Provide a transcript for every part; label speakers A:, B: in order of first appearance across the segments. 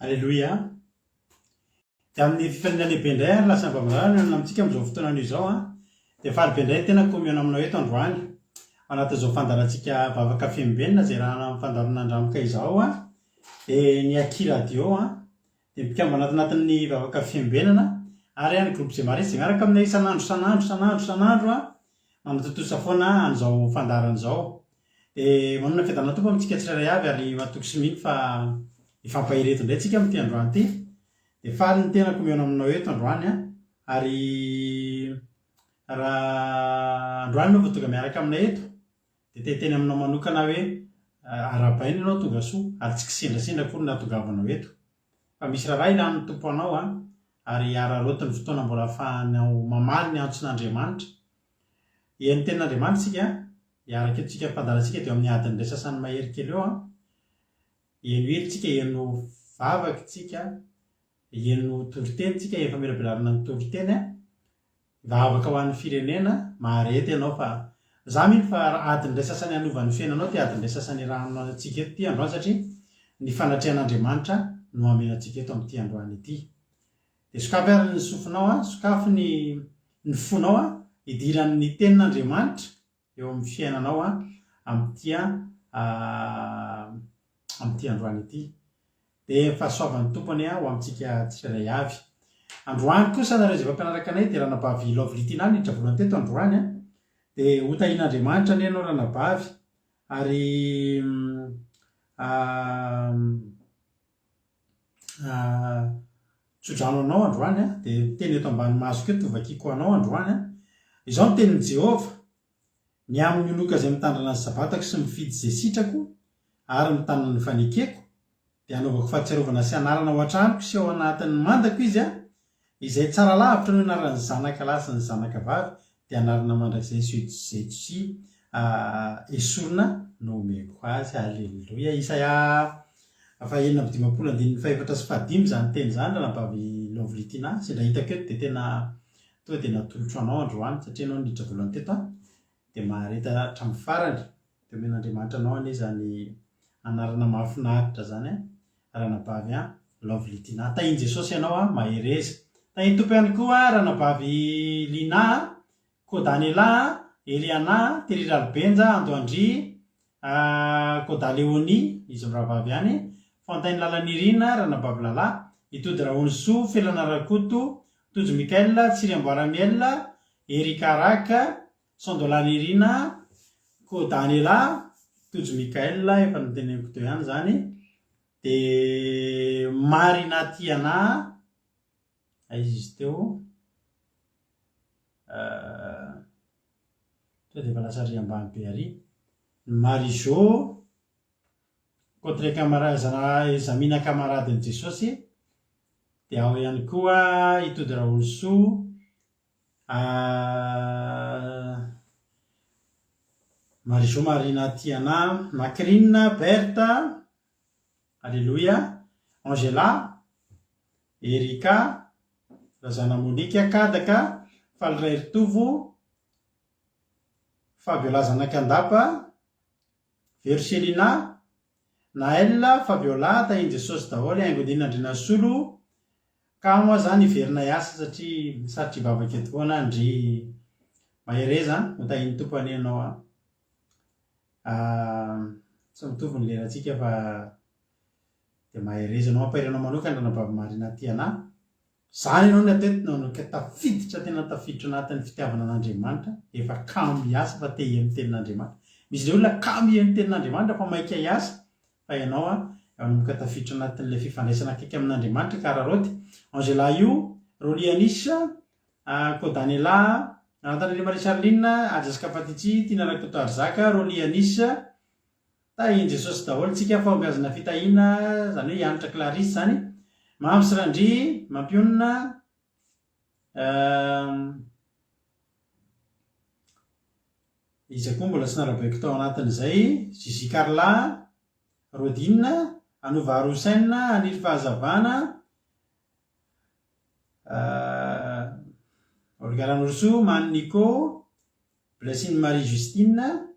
A: Aleloia. Dia amin'ny fifaliana lehibe indray ary lasa mba-mirary ny olona amintsika amin'izao fotoana anio izao an. Dia faly be indray ny tenako mihaona aminao eto androany. Ao anatin'izao fandaharantsika vavaka fihembenina izay iarahana amin'ny fandaharana Andramoka izao an. Dia ny Aky Radio an. Dia mpikambana ato anatin'ny vavaka fihembenana ary ny groupe Zemaris izay miaraka aminay isan'andro isan'andro isan'andro isan'andro an. Manatontosa foana an'izao fandaharana izao. Dia manona fiadanana Tompo amintsika tsirairay avy ary matoky sy mino fa hifampahery eto indray tsika amin'ity androany ity. Dia faly ny tenako mihaona aminao eto androany an. Ary raha androany ianao vao tonga miaraka aminay eto dia te hiteny aminao manokana aho hoe arahabaina ianao tonga soa ary tsy kisendrasendra akory ny nahatongavanao eto. Fa misy raharaha ilan'ny Tompo anao an, ary araraoty ny fotoana mbola ahafahanao mamaly ny antson'Andriamanitra. Hihaino ny tenin'Andriamanitra isika, hiaraka eto isika mpandala antsika dia eo amin'ny adiny iray sasany mahery kely eo an. Hihaino hira isika, hihaino vavaka isika, hihaino toriteny isika, hihaino famelabelarana ny toriteny an. Hivavaka ho an'ny firenena, mahareta ianao fa za mino fa adiny iray sasany hanova ny fiainanao ity adiny iray sasany iarahanao antsika eto ity androany satria ny fanatrehan'Andriamanitra no hameno antsika eto amin'ity androany ity. Dia sokafy ary ny sofinao an, sokafy ny ny fonao an, hidiran'ny tenin'Andriamanitra eo amin'ny fiainanao an, amin'ity an, amin'ity androany ity. Dia ny fahasoavan'ny Tompo anie ho amintsika tsirairay avy. Androany kosa nareo izay efa mpanaraka anay dia ranabavy Lovely Tina niditra voalohany teto androany an. Dia ho tahian'Andriamanitra anie ianao ranabavy ary Tsodrano anao androany aho, dia ny teny eto ambany masoko eto hovakiko ho anao androany an. Izao no tenin'i Jehovah, Ny amin'ny oloka izay mitandrina ny sabatako sy mifidy izay sitrako ary mitana ny fanekeko, dia hanaovako fahatsiarovana sy anarana ao an-tranoko sy ao anatin'ny mandako izy, izay tsara lavitra noho ny anaran'ny zanaka lahy sy ny zanaka vavy, dia anarana mandrakizay sy izay tsy esorina no omeko azy. Haleloia. Isaia faha-56 andininy fahefatra sy fahadimy izany teny izany ranabavy Lovely Tina. Sendra hitako eto dia tena tonga dia natolotro anao androany satria ianao niditra voalohany teto an. Dia mahareta hatramin'ny farany. Dia omen'Andriamanitra anao anie izany anarana mahafinaritra izany an. Ranabavy an Lovely Tina. Tahin'i Jesosy ianao an, mahereza. Tahin'ny Tompo ihany koa Ranabavy Lina a, Kodanela a, Eliana a, Terry Ralibenja, Andoandry a, Koda Léonie, izy mirahavavy ihany, Fontaine Lalanirina, Ranabavy Lala, Itody Rahonisoa, Felana Rakoto, Tojo Michael, Tsiry Amboaramiel, Eric Araka, Sondolanirina, Kodanela, Tojo Michael, efa noteneniko teo ihany izany, dia Marina Tiana, aiza izy teo? Tonga dia efa lasa ary ambany be ary. Marie Jo, Cotre Camara, zana Zamina camaradin'i Jesosy, dia ao ihany koa i Tody Raolosoa, Marie Jo Marina Tiana, Macrine, Berthe, Aleloia, Angela, Erika, Razana Monica, Kadaka, Faly Raheritovo, Fabiola Zanakandapa, Vero Selina, Naël, Fabiola, Tahin'i Jesosy daholo, Haingonina Andrianasolo, Kamo aho zany hiverina hiasa satria sarotra hivavaka eto foana aho ndry mahereza an, ho tahin'ny Tompo anie ianao an. Tsy mitovy ny lerantsika fa dia mahereza ianao, mampahery anao manokana ranabavy Marina Tiana. Zany ianao ny atao hoe nanomboka tafiditra tena tafiditra anatin'ny fitiavana an'Andriamanitra, efa kamo hiasa fa te hihaino tenin'Andriamanitra. Misy indray olona kamo hihaino tenin'Andriamanitra fa maika hiasa, Fa ianao an, manomboka tafiditra anatin'ilay fifandraisana akaiky amin'Andriamanitra ka araraoty. Angela io, Rolly Anisha, Kodanela, Antananarivo Marie Charline, Haja sy Kapatichi, Tiana Rakotoarizaka, Rolly Anisha, Tahin'i Jesosy daholo tsika fahombiazana fitahiana, izany hoe Hanitra Clarisse izany, Mamy sy Randria, Mampionona, Iza koa mbola tsy narabaiko tao anatin'izay, Gigi Carla, Rodine, Anova Haroussain, Haniry Fahazavana, Olga Ranorosoa, Many Nico, Blessing Marie Justine,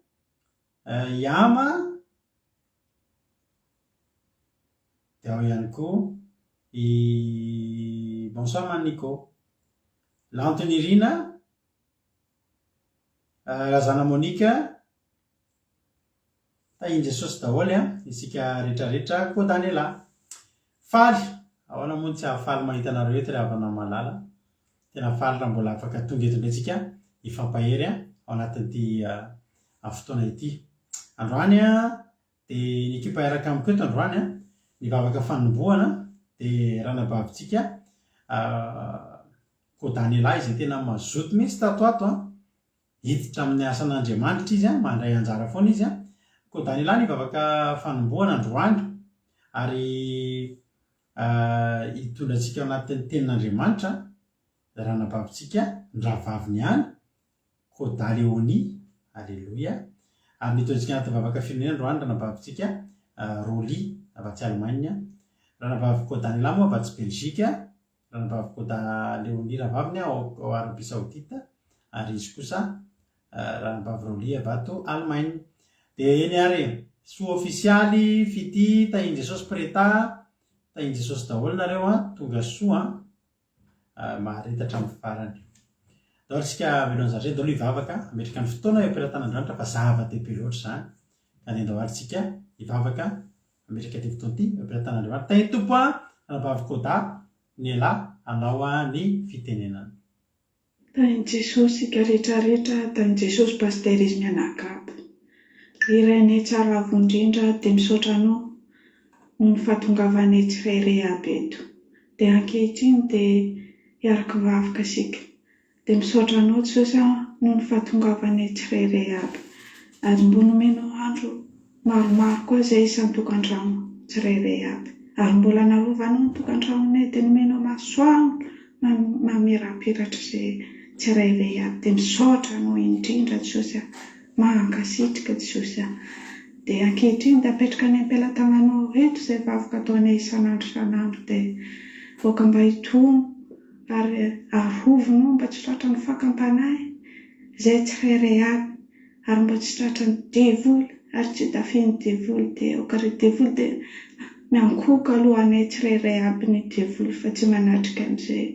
A: Yama, dia ao ihany koa. I Bonsoir Maniko. Lanto Nirina, Razana Monica, Tahin'i Jesosy daholo an, isika retraretra koa Daniela. Faly, ahoana moa no tsy hahafaly mahita anareo eto ry havana malala. Tena faly raha mbola afaka tonga eto indray tsika hifampahery ao anatin'ity fotoana ity. Androany dia ny ekipa hiaraka amiko eto androany ny vavaka fanombohana dia ranabavintsika Koa Daniela izay tena mazoto mihitsy tato ato an, hiditra amin'ny asan'Andriamanitra izy an, mandray anjara foana izy an. Koa Daniela nivavaka fanombohana androany ary hitondra antsika ao anatin'ny tenin'Andriamanitra ranabavintsika, ny rahavaviny ihany, Koda Léonie, Aleloia. Ary nitondra antsika anatin'ny vavaka firenena androany ranabavintsika Rolly avy atsy Allemagne. Ranabavy Koda Daniela moa avy atsy Belgique. Ranabavy Koda Léonie rahavaviny ao Arabie Saoudite ary izy kosa Ranabavy Rolly avy ato Allemagne. Dia eny ary e! Soa ofisialy, Fitia, Tahin'i Jesosy Preta, Tahin'i Jesosy daholo nareo an, tonga soa an, mahareta hatramin'ny farany. Ndao ary isika mialohan'ny zavatra rehetra, ndao aloha hivavaka, hametraka ny fotoana eo am-pelatan'Andriamanitra fa zava-dehibe loatra izany. Ka dia ndao ary isika hivavaka Mametraka ity fotoana ity eo am-pelatan'Andriamanitra. Tahin'ny Tompo an, Ranabavy Koda, Nela, anao an ny fitenenana.
B: Tahin'i Jesosy isika rehetra rehetra Tahin'i Jesosy Pasitera izy mianaka aby. Ry Rainay tsara avo indrindra dia misaotra Anao noho ny fahatongavanay tsirairay aby eto. Dia ankehitriny dia hiaraka hivavaka isika. Dia misaotra anao Jesosy a noho ny fahatongavanay tsirairay aby ary mbo nomenao andro maromaro koa zay isan-tokantrano tsirairay aby ary mbola narovanao ny tokantranonay dia nomenao masoandro mamirapiratra zay tsirairay aby dia misaotra anao indrindra Jesosy a mankasitrika Jesosy a dia ankehitriny dia apetraka any am-pelatananao eto izay vavaka ataonay isan'andro isan'andro dia aoka mba hitono ary arovonao mba tsy tratran'ny fakam-panahy izay tsirairay avy ary mba tsy tratran'ny devoly ary tsy tafihin'ny devoly dia aoka ry devoly dia miankohoka alohanay tsirairay aby ny devoly fa tsy manatrika an'izay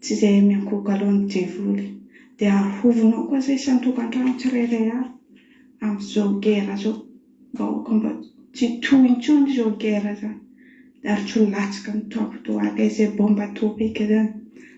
B: tsy izay miankohoka alohan'ny devoly dia arovonao koa izay isan-tokantrano tsirairay avy amin'izao guerre izao. Mba aoka mba tsy hitohy intsony izao guerre zany ary tsy ho latsaka ny toaka izay bombe atomique zany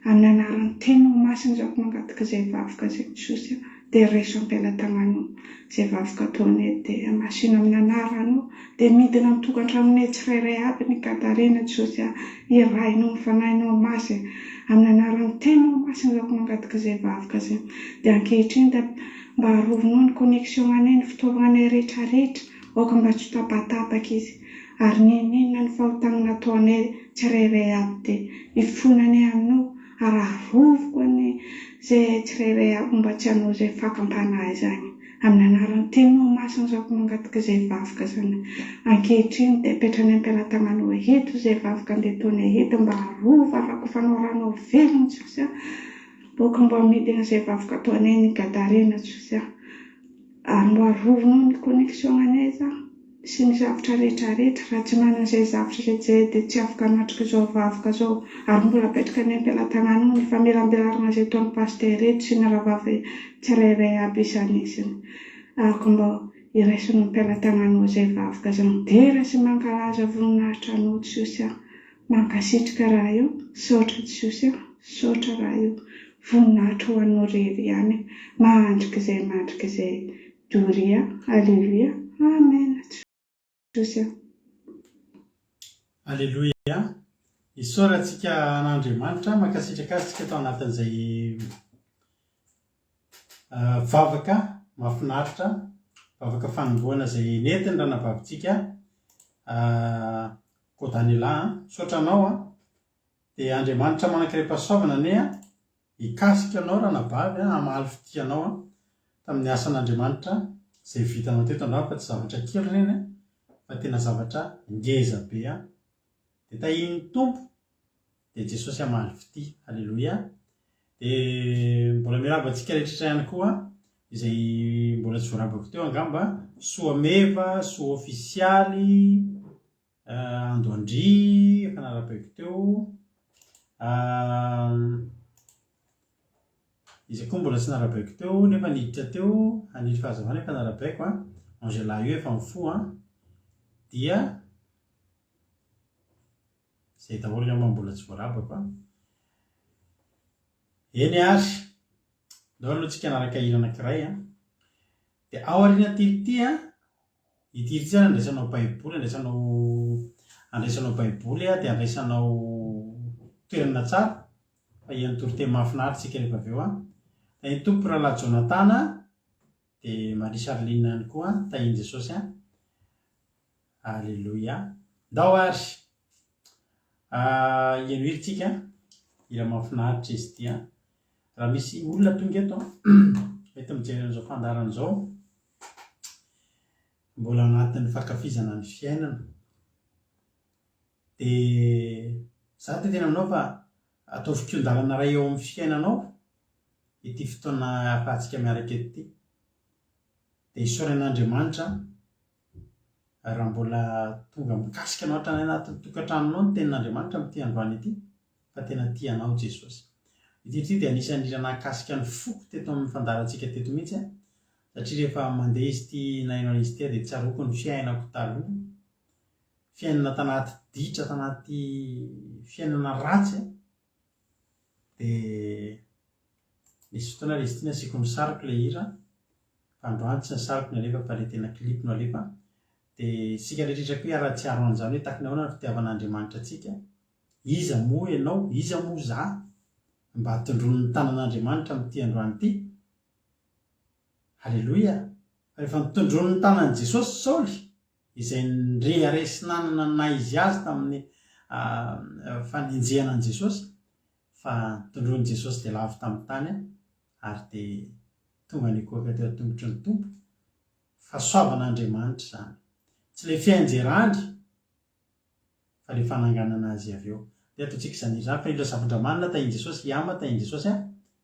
B: amin'ny anaran'ny teninao masina zako mangataka izay vavaka izay Jesosy a dia raiso am-pelatagnanao izay vavaka ataonay dia hamasino amin'ny anaranao dia midina amin'ny tokantranonay tsirairay aby ny Gadarena Jesosy a irahinao ny fanahinao masina amin'ny anaran'ny teninao masina zako mangataka izay vavaka izay dia ankehitriny dia Mba arovinao ny connexion anay ny fitaovanay rehetra rehetra aoka mba tsy ho tapatapaka izy ary n'inon'inona ny fahotagna nataonay tsirairay aby dia ifonanay aminao ary aroviko anie zay tsirairay aby mba tsy hanao izay fakam-panahy izany amin'ny anaran'ny teninao masina zako mangataka izay vavaka izany ankehitriny dia apetrany am-pelatagnanao eto izay vavaka andeha ataonay eto mba arovy ary rakofanao ranao velona Jesosy a Boka mba midina izay vavaka ataonay ny gadarena Jesosy a! Ary mba arovinao ny connexion anay za sy ny zavtra rehetra rehetra raha tsy manana izay zavtra rehetra izay dia tsy afaka hanatrika izao vavaka izao ary mbola apetraka any am-pelatananao ny famelambelarana izay ataon'ny pasitera eto sy ny rahavavy tsirairay aby isan'isany araka mba iraisinao am-pelatananao izay vavaka izay midera sy mankalaza voninahitra anao Jesosy a! Mankasitrka raha io, saotra Jiosy a, saotra raha io, voninahitra ho anao rery ihany, mandrikizay mandrikizay doria, aleloia, amen Jiosy a.
A: Aleloia! Isaorantsika an'Andriamanitra, mankasitraka Azy tsika tao anatin'izay vavaka mahafinaritra, vavaka fanombohana izay nentin'ny ranabavitsika Koa Daniela a, misaotra anao a, dia Andriamanitra manan-karem-pahasoavana anie a, hikasika anao ranabavy a, hamaly fitia anao a, tamin'ny asan'Andriamanitra izay vitanao teto androany fa tsy zavatra kely ireny a, fa tena zavatra ngeza be a, dia tahian'ny Tompo, dia Jesosy hamaly fitia, Aleloia, dia mbola miarahaba antsika rehetra ihany koa izay mbola tsy voarabako teo angamba, Soa Meva, Soa Ofisialy. Ando Andry efa narabaiko teo. Iza koa mbola tsy narabaiko teo nefa niditra teo, Haniry Fahazavana efa narabaiko an, Angela io efa mifoha an, dia izay daholo angamba mbola tsy voarabako an. Eny ary, ndao aloha tsika hanaraka hira anankiray an. Dia ao aorian'ity ity an, Ity ity zany andraisanao baiboly, andraisanao andraisanao baiboly dia andraisanao toerana tsara fa hihaino toriteny mahafinaritra isika rehefa avy eo an. Tahin'ny Tompo rahalahy Jonathan dia Marie Charline ihany koa, tahin'i Jesosy an. Aleloia. Ndao ary hihaino hira tsika, hira mahafinaritra izy ity an. Raha misy olona tonga eto an, mety mijery an'izao fandaharana izao, Mbola anatin'ny fankafizana ny fiainana. Dia za te hiteny aminao fa ataovy kihon-dalana iray eo amin'ny fiainanao ity fotoana ahafahantsika miaraka eto ity. Dia isaorana an'Andriamanitra raha mbola tonga mikasika anao hatrany anatin'ny tokantranonao ny tenin'Andriamanitra amin'ity androany ity fa tena tia anao Jesosy. Ity ity dia anisan'ny hira nahakasika ny foko teto amin'ny fandaharantsika teto mihitsy satria rehefa mandeha izy ity naheno an'izy ity aho dia tsaroako ny fiainako taloha, fiainana tanaty ditra, tanaty fiainana ratsy a, dia nisy fotoana ary izy ity nasiako ny sariko ilay hira, fa androany tsy ny sariko no alefa fa ilay tena clip no alefa, dia isika rehetra koa hiara-hatsiaro an'izany hoe tahaka ny ahoana ny fitiavan'Andriamanitra antsika, iza moa ianao, iza moa za, mba tondroin'ny tanan'Andriamanitra amin'ity androany ity. Aleloia! Rehefa notondroin'ny tanan'i Jesosy Saoly, izay nirehareha sy nanana ny naha izy azy tamin'ny fanenjehana an'i Jesosy, fa notondroin'i Jesosy dia lavo tamin'ny tany ary dia tonga nikohaka teo an-tongotry ny Tompo. Fahasoavan'Andriamanitra izany. Tsy ilay fianjerany fa le fananganana azy avy eo. Dia ataontsika izany hira izany fa indro Razafindramanana tahin'i Jesosy Hiama tahin'i Jesosy a!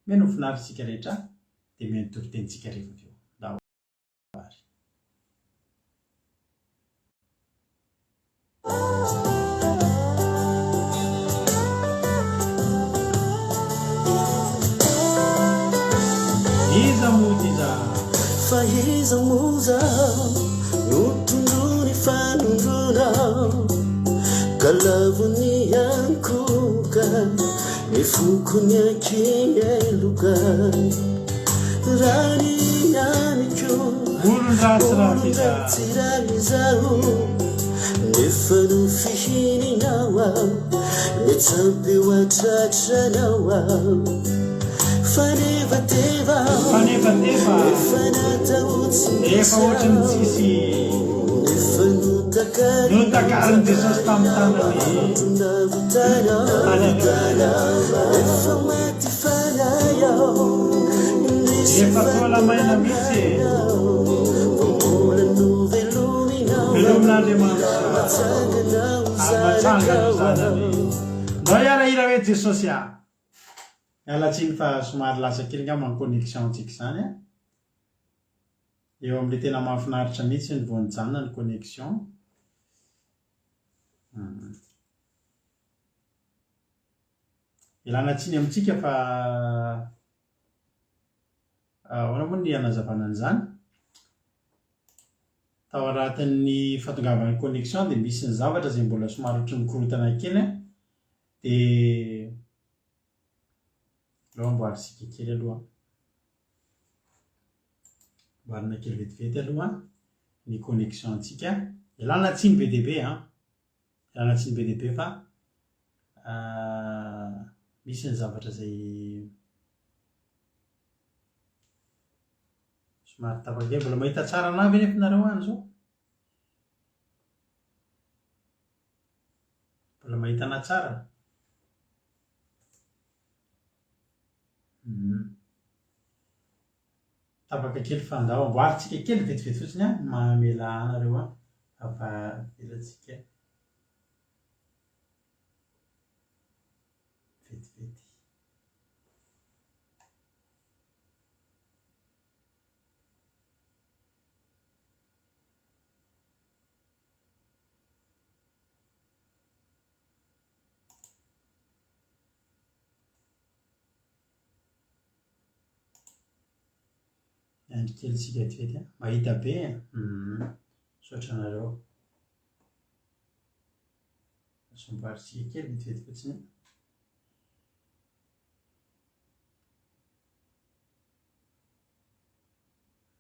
A: Mino ho finaritra isika rehetra dia mihaino toritenintsika rehefa avy eo. Ndao ary. Iza moa ity za?
C: Fa iza moa za no tondroiny fanondroana ka lavony ankoka ny foko ny ankiheloka raha ny amiko
A: Olon-dratsy raha ty za.
C: olon-dratsy raha izaho nefa nofihininao aho Mitsampy ho an-tratranao aho Fanevateva aho
A: Fanevateva
C: Efa natao tsy nisy
A: Efa ohatry ny
C: aho
A: tsisy
C: Nefa notakarinao
A: Notakarin'i Jesosy tamin'ny tanany
C: Navotanao
A: Aleloia
C: Efa maty fanahy aho Indrisy
A: Efa
C: fa
A: toa maina mihitsy e
C: Fa mbola novelominao
A: Velomin'Andriamanitra
C: Matsangana ho
A: Ary matsangana ho
C: zanakao
A: zanany Ndao hiara-hira hoe Jesosy ah. Miala tsiny fa somary lasa kely angamba ny connexion-tsika izany an. Eo amin'ilay tena mahafinaritra mihitsy ny vao nijanona ny connexion. Ialana tsiny amintsika fa ahoana moa ny hanazavana an'izany? Tao anatin'ny fahatongavan'ny connexion dia misy ny zavatra izay mbola somary ohatran'ny mikorontana kely an. Dia aleo amboarintsika kely aloha. Amboarina kely vetivety aloha ny connexion-ntsika. Ialana tsiny be dia be an. Ialana tsiny be dia be fa misy ny zavatra izay somary tapaka kely. Mbola mahita tsara anah ve nefa nareo any izao? Mbola mahita anah tsara? Tapaka kely fa andao amboarintsika kely vetivety fotsiny an, mamelà anareo an, fa avelantsika vetivety. Miandry kely tsika vetivety a. Mahita be e. Hum. Misaotra anareo. Sombarintsika kely vetivety fotsiny.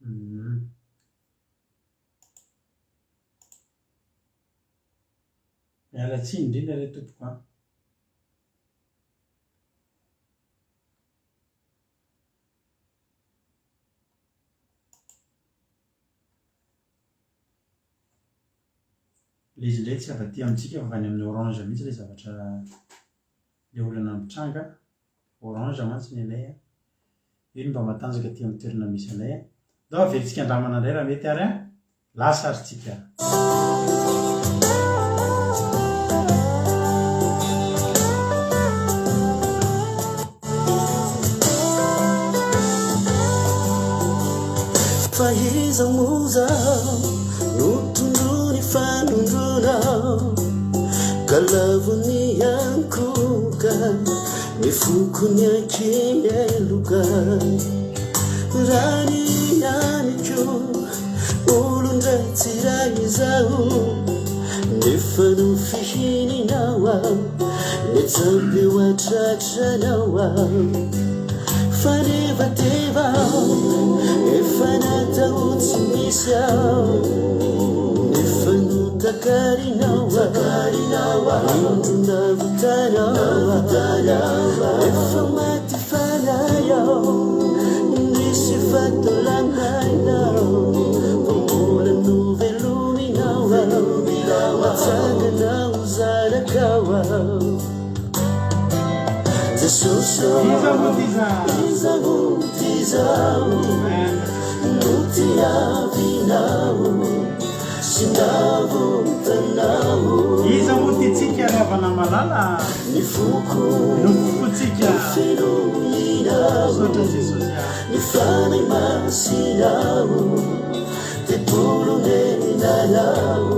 A: Hum. Miala tsiny indrindra re tompoko a. Ilay izy indray tsy avy aty amintsika fa avy any amin'ny orange mihitsy ilay zavatra ilay olana mitranga. Orange mantsy ny anay. Io no mba matanjaka aty amin'ny toerana misy anay. Ndao averintsika andramana indray raha mety ary an! Lasa ary tsika.
C: Fa iza moa zaho no tondroiny fanondronao ka lavony ankoka ny foko niaiky heloka raha ny amiko Olon-dratsy raha izaho Nefa nofihininao aho Nitsampy eo an-tratranao aho Fanevateva aho Efa natao tsy misy aho Nefa notakarinao aho Indro navotanao aho Efa maty fanahy aho Indrisy fa tolamaina aho Fa mbola novelominao aho Natsangana ho zanakao aho Jesosy ô
A: Iza moa ty za?
C: Iza moa ty zaho No tiavinao Sy navotanao
A: Iza moa ty tsika ry havana malala?
C: Ny foko
A: No fokotsika.
C: no fenoinao
A: Misaotra Jesosy a.
C: Ny Fanahy Masinao Tempoly onenanao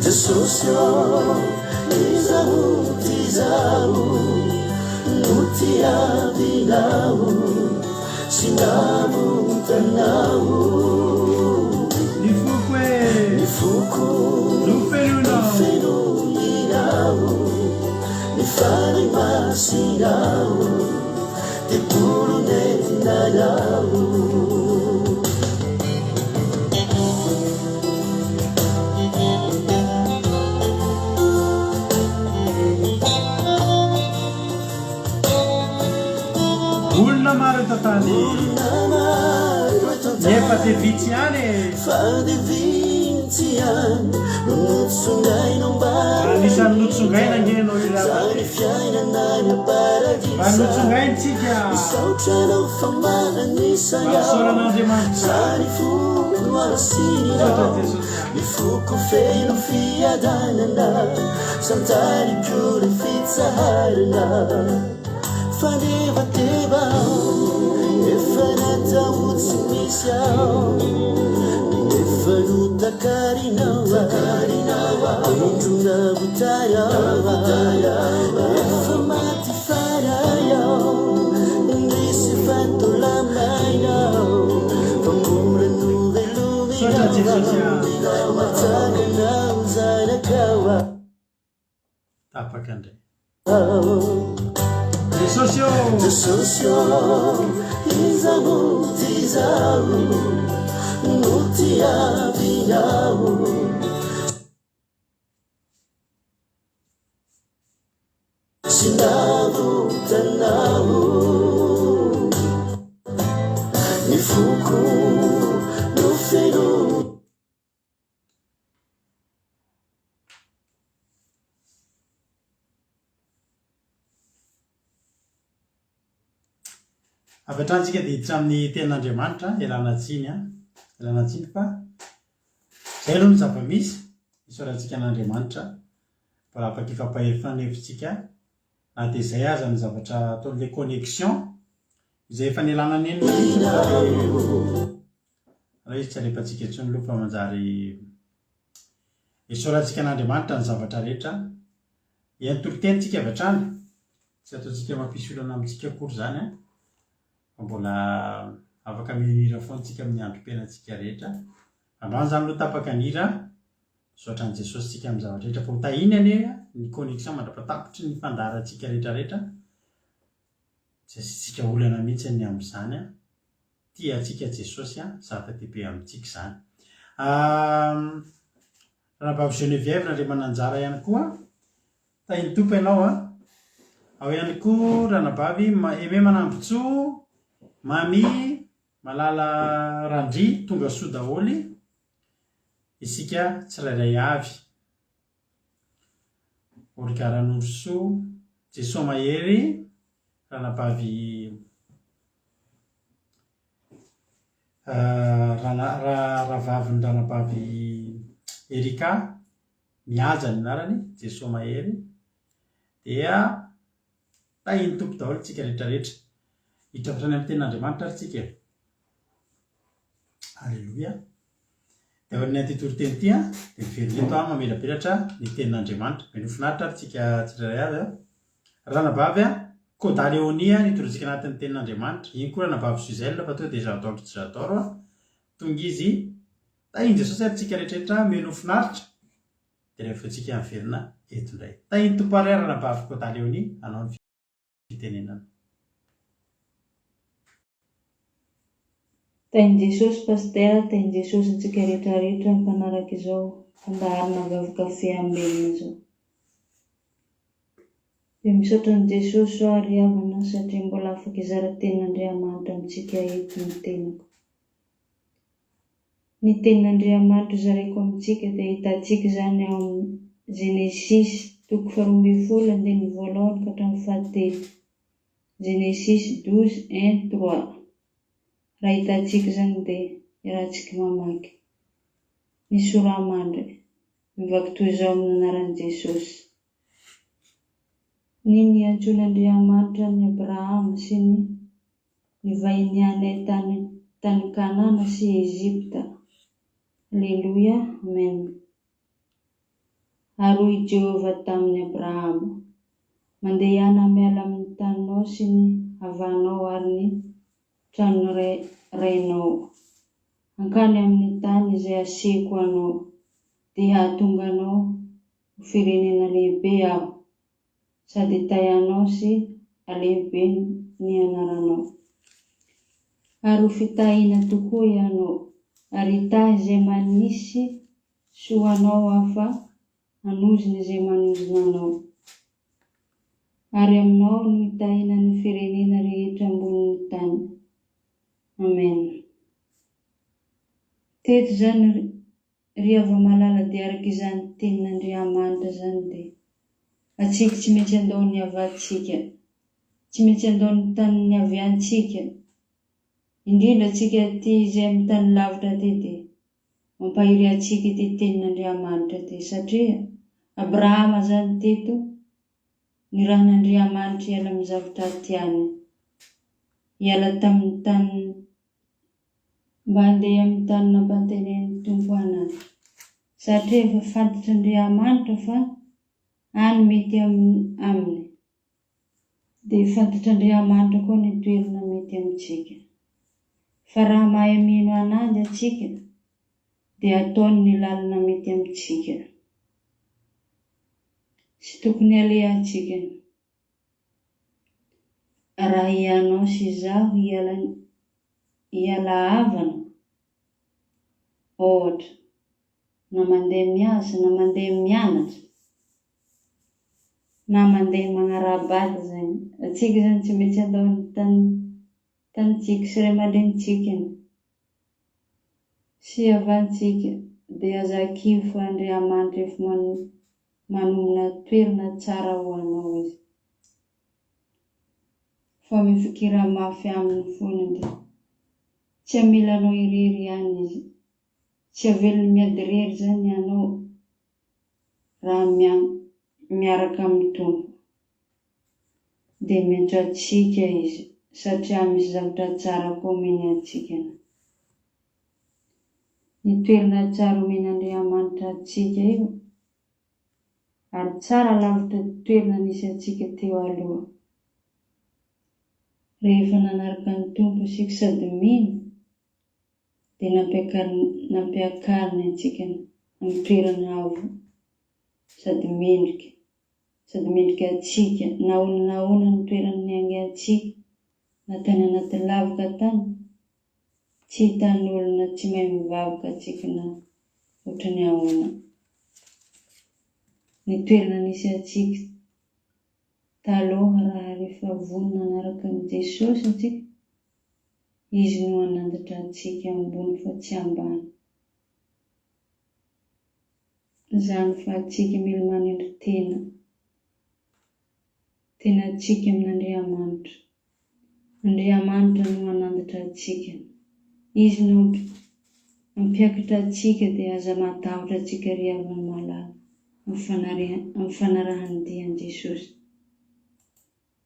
C: Jesosy ô Iza moa ty izaho No tiavinao Sy navotanao
A: Ny foko e.
C: Ny foko
A: No fenoinao.
C: Fenoinao Ny Fanahy Masinao Tempoly onenanao.
A: Olona maro eto an-tany.
C: Olona maro eto an-tany.
A: Nefa dia vitsy ihany e.
C: Fa dia vitsy ihany no notsongaina mba.
A: Anisan'ny notsongaina ange ianao io ry havana
C: Zany
A: e.
C: fiainana any am-paradisa.
A: Mba notsongaintsika.
C: Misaotra anao fa maha-anisany
A: Mba
C: aho.
A: fisaorana Andriamanitra.
C: Zany foko no harasinao.
A: Misaotra Jesosy a.
C: Ny foko feno fiadanana, santariko ny fitsaharana. Fanevateva aho, efa natao tsy misy aho, nefa notakarinao aho, indro navotanao aho, efa maty fanahy aho, indrisy fa tolamaina aho, fa mbola
A: Misaotra Jesosy a.
C: novelominao aho, natsanganao zanakao aho.
A: Tapaka indray. Jesosy ô!
C: Jesosy ô, iza moa ty izaho no tiavinao. Sy navotanao. Ny foko no feno.
A: Avy hatrany isika dia hiditra amin'ny tenin'Andriamanitra, ialana tsiny an, ialana tsiny fa izay aloha ny zava-misy, isaorantsika an'Andriamanitra mbola afaka hifampahery hevitsika na dia izay aza ny zavatra ataon'ilay connexion izay efa nialana nenina mihitsy fa dia Aleo izy tsy alefantsika intsony aloha fa manjary esorantsika an'Andriamanitra ny zavatra rehetra. Hihaino toriteny tsika avy hatrany. Tsy ataontsika mampisy olana amintsika akory izany an. Fa mbola afaka mihira foana tsika amin'ny androm-piainantsika rehetra. Androany izany aloha tapaka ny hira. Misaotra an'i Jesosy tsika amin'ny zavatra rehetra. Fa ho tahiny anie ny connexion mandra-patapitry ny fandaharantsika rehetra rehetra. Tsy asiantsika olana mihitsy ny amin'izany. Tia antsika Jesosy, zava-dehibe amintsika izany. Ranabavy Geneviève Randriamananjara ihany koa. Tahin'ny Tompo ianao a. Ao ihany koa ranabavy Aimé Manambotsoa, Mamy, Malala Randria, tonga soa daholo isika tsirairay avy. Olga Ranorosoa, Jesoa Mahery, ranabavy Rahavavin'ny ranabavy Erika, Mihaja ny anarany, Jesoa Mahery, dia tahin'ny Tompo daholo tsika rehetra rehetra. Hiditra avy hatrany amin'ny tenin'Andriamanitra ary tsika e. Aleloia. Dia aorian'ity toriteny ity an, dia miverina eto aho mamelabelatra ny tenin'Andriamanitra. Mino finaritra ary tsika tsirairay avy an. Ranabavy an, Koda Léonie an, nitondra antsika anatin'ny tenin'Andriamanitra. Iny koa ranabavy Suzelle fa tonga dia j'adore tsy j'adore an. Tonga izy. Tahin'i Jesosy ary tsika rehetrarehetra mino finaritra. Dia rehefa tsika miverina eto indray. Tahin'ny Tompo ary ranabavy Koda Léonie hanao ny fitenenana.
D: Tahin'i Jesosy Pasitera, tahin'i Jesosy antsika rehetra rehetra mpanaraka izao fandaharana Vavy Café Amen izao. Dia misaotra an'i Jesosy aho ry havana satria mbola afaka hizara tenin'Andriamanitra amintsika eto ny tenako. Ny tenin'Andriamanitra zaraiko amintsika dia hitantsika izany ao amin'ny Genesisy toko faharoambinifolo andininy voalohany ka hatramin'ny fahatelo. Genesisy 12, un, trois. Raha hitantsika izany dia iarahantsika mamaky. Ny sora-mandry. Mivaky toy izao amin'ny anaran'i Jesosy. Ny niantsoan'Andriamanitra an'i Abrahama sy ny nivahinianay tany tany Kanana sy Egypta. Aleloia, Amen. Ary hoy Jehovah tamin'i Abrahama, Mandehana miala amin'ny taninao sy ny havanao ary ny tranon'ny rainao, hankany amin'ny tany izay asehoko anao, dia hahatonga anao ho firenena lehibe Aho, sady hitahy anao sy halehibe ny anaranao. Ary ho fitahina tokoa ianao, ary hitahy izay manisy soa anao Aho fa hanozona izay manozona anao. Ary aminao no hitahina ny firenena rehetra ambonin'ny tany. Amen. Teto izany ry hava-malala dia araka izany tenin'Andriamanitra izany dia atsika tsy maintsy handao ny havantsika, tsy maintsy handao ny tany niaviantsika, indrindra antsika aty izay amin'ny tany lavitra aty dia mampahery antsika ity tenin'Andriamanitra ity satria Abrahama izany teto nirahin'Andriamanitra hiala amin'ny zavatra tiany, hiala tamin'ny tany Mba handeha amin'ny tany nampantenain'ny Tompo an'azy, satria efa fantatr'Andriamanitra fa any mety aminy, dia fantatr'Andriamanitra koa ny toerana mety amintsika. Fa raha mahay mino an'Azy antsika, dia ataony ny lalana mety amintsika sy tokony alehantsika. Raha ianao sy izaho hiala hiala havana, ohatra, na mandeha miasa, na mandeha mianatra, na mandeha magnara-bady zany, antsika zany tsy maintsy handao ny tany tanintsika sy ray aman-drenintsika sy havantsika, dia aza kivy fa Andriamanitra efa manomana toerana tsara ho anao izy. Fa mifikira mafy aminy foana dia tsy hamela anao irery ihany izy. Tsy avelany miady irery izany ianao raha miaraka amin'ny Tompo. Dia miantso antsika izy satria misy zavatra tsara koa omeny antsika. Ny toerana tsara omen'Andriamanitra antsika io ary tsara lavitra toerana nisy antsika teo aloha. Rehefa nanaraka ny Tompo isika sady mino dia nampiakariny antsika amin'ny toerana avo sady mendrika sady mendrika antsika na ahoana na ahoana ny toerana niaingantsika na tany anaty lavaka tany tsy hitan'olona tsy mahay mivavaka antsika na ohatran'ny ahoana ny toerana nisy antsika Taloha raha rehefa vonona hanaraka an'i Jesosy antsika, Izy no hanandratra antsika ambony fa tsy ambany. Izany fa antsika mila manendry tena, tena antsika amin'Andriamanitra. Andriamanitra no hanandratra antsika. Izy no hampiakatra antsika dia aza matahotra antsika ry havana malala amin'ny fanarahan-dia an'i Jesosy.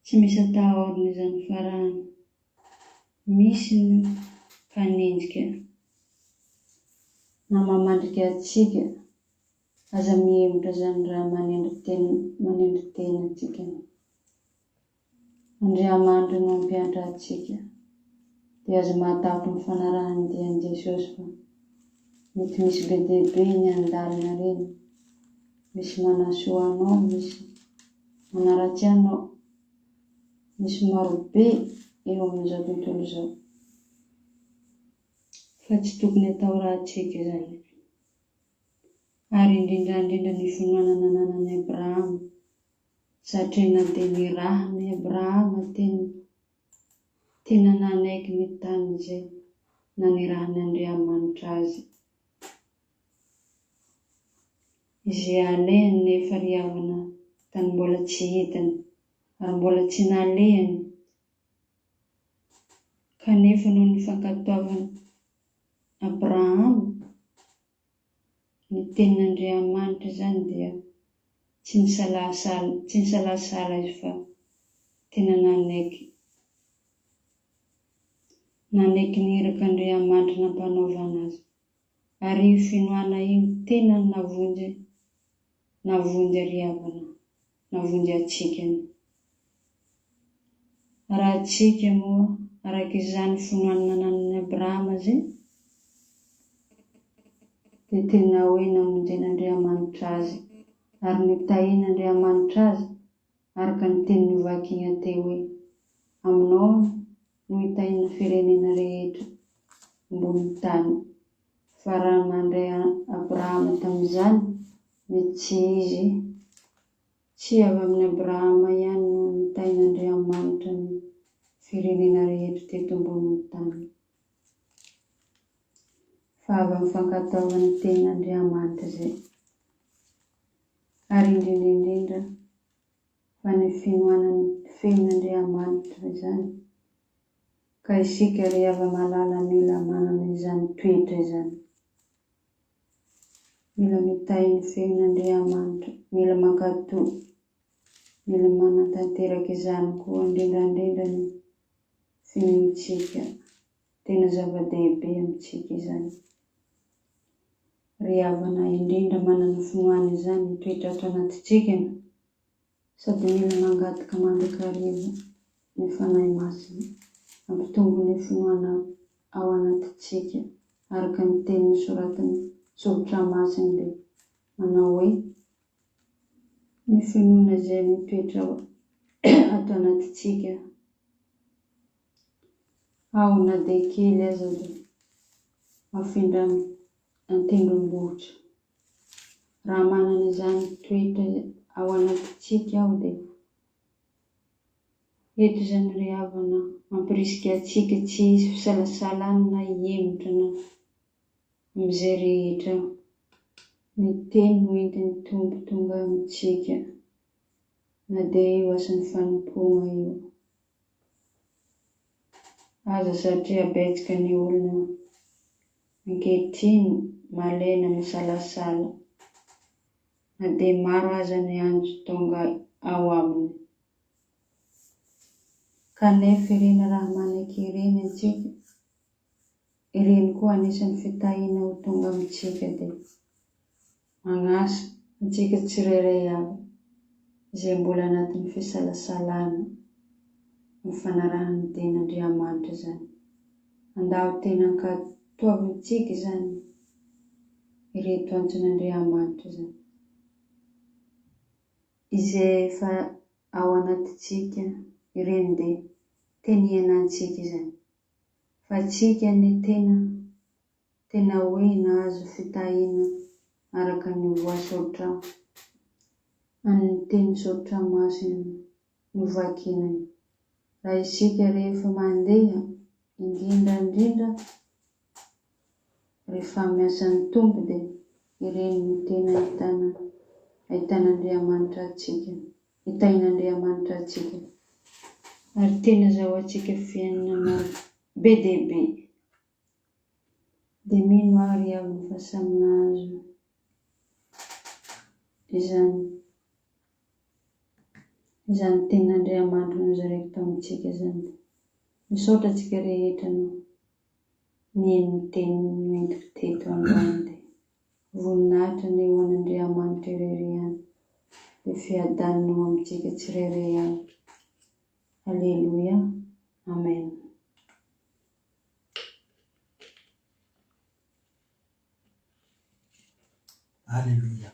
D: Tsy misy atahorana izany fa raha misy ny mpanenjika na mamandrika antsika aza mihemotra izany raha manendry tena antsika. Andriamanitra no hampiantra antsika, dia aza mahatahotra ny fanarahan-dia an'i Jesosy fa mety misy be dia be ny andalana ireny, misy manasoa anao, misy manaratsy anao, misy maro be eo amin'izao tontolo izao, fa tsy tokony atahorantsika izany. Ary indrindra indrindra ny finoana nananan'i Abrahama Satria na dia nirahana i Abrahama tena tena nanaiky ny tany izay nanirahan'Andriamanitra azy. Izay alehany nefa ry havana tany mbola tsy hitany ary mbola tsy nalehany kanefa noho ny fankatoavan'i Abrahama Ny tenin'Andriamanitra izany dia tsy nisalasala tsy nisalasala izy fa tena nanaiky nanaiky ny irak'Andriamanitra nampanaovana azy. Ary io finoana io tena navonjy navonjy ry havana, navonjy antsika. Raha antsika moa araka izany finoana nananan'i Abrahama izay, dia tena hoe namonjen'Andriamanitra azy ary notahian'Andriamanitra azy araka ny teny novakiana teo hoe, Aminao no hitahiana firenena rehetra ambonin'ny tany. Fa raha nandray Abrahama tamin'izany, mety tsy izy Tsy avy amin'i Abrahama ihany no nitahin'Andriamanitra ny firenena rehetra teto ambonin'ny tany, fa avy amin'ny fankatoavana ny tenin'Andriamanitra izay, ary indrindra indrindra fa ny finoana ny feon'Andriamanitra izany, ka isika ry hava-malala mila manana izany toetra izany. Mila mitahy ny feon'Andriamanitra, mila mankatò, mila manatanteraka izany koa indrindra indrindra ny finoantsika. Tena zava-dehibe amintsika izany. Ry havana, indrindra manana finoana izany mitoetra ato anatintsika. Sady mila mangataka mandrakariva ny Fanahy Masina hampitombo ny finoana ao anatintsika araka ny teny nosoratan'ny Soratra Masina dia manao hoe, Ny finoana izay mitoetra ato anatintsika ao na dia kely aza dia mafindra an-tendrombohitra. Raha manana izany toetra ao anatintsika aho dia eto izany ry havana mampirisika antsika tsy hisy fisalasalana na hihemotra na amin'izay rehetra ny teny noentin'ny Tompo tonga amintsika na dia io asan'ny fanompoana io aza satria betsaka ny olona Ankehitriny, malaina misalasala, na dia maro aza ny antso tonga ao aminy. Kanefa ireny raha manaiky ireny antsika, ireny koa anisan'ny fitahiana ho tonga amintsika dia magnasa antsika tsirairay avy izay mbola anatin'ny fisalasalana. Ny fanarahana ny Tenin'Andriamanitra izany. Andao tena ankatoavintsika izany ireto antson'Andriamanitra izany. Izay efa ao anatintsika ireny dia teny iainantsika izany. Fa tsika ny tena tena hoe nahazo fitahiana araka ny voasoratra an'ny teny soratra masina novakiana io. Raha isika rehefa mandeha, indrindra indrindra rehefa miasa ny Tompo dia ireny no tena ahitana ahitan'Andriamanitra antsika, hitahian'Andriamanitra antsika ary tena azahoantsika fiainana maro be dia be. Dia mino aho ry havana fa samy nahazo izany izany tenin'Andriamanitra nozaraiko tamintsika izany. Misaotra antsika rehetra no nihaino ny teny noentiko teto androany dia voninahitra anie ho an'Andriamanitra irery ihany dia fiadanana ho amintsika tsirairay avy. Aleloia. Amen.
A: Aleloia.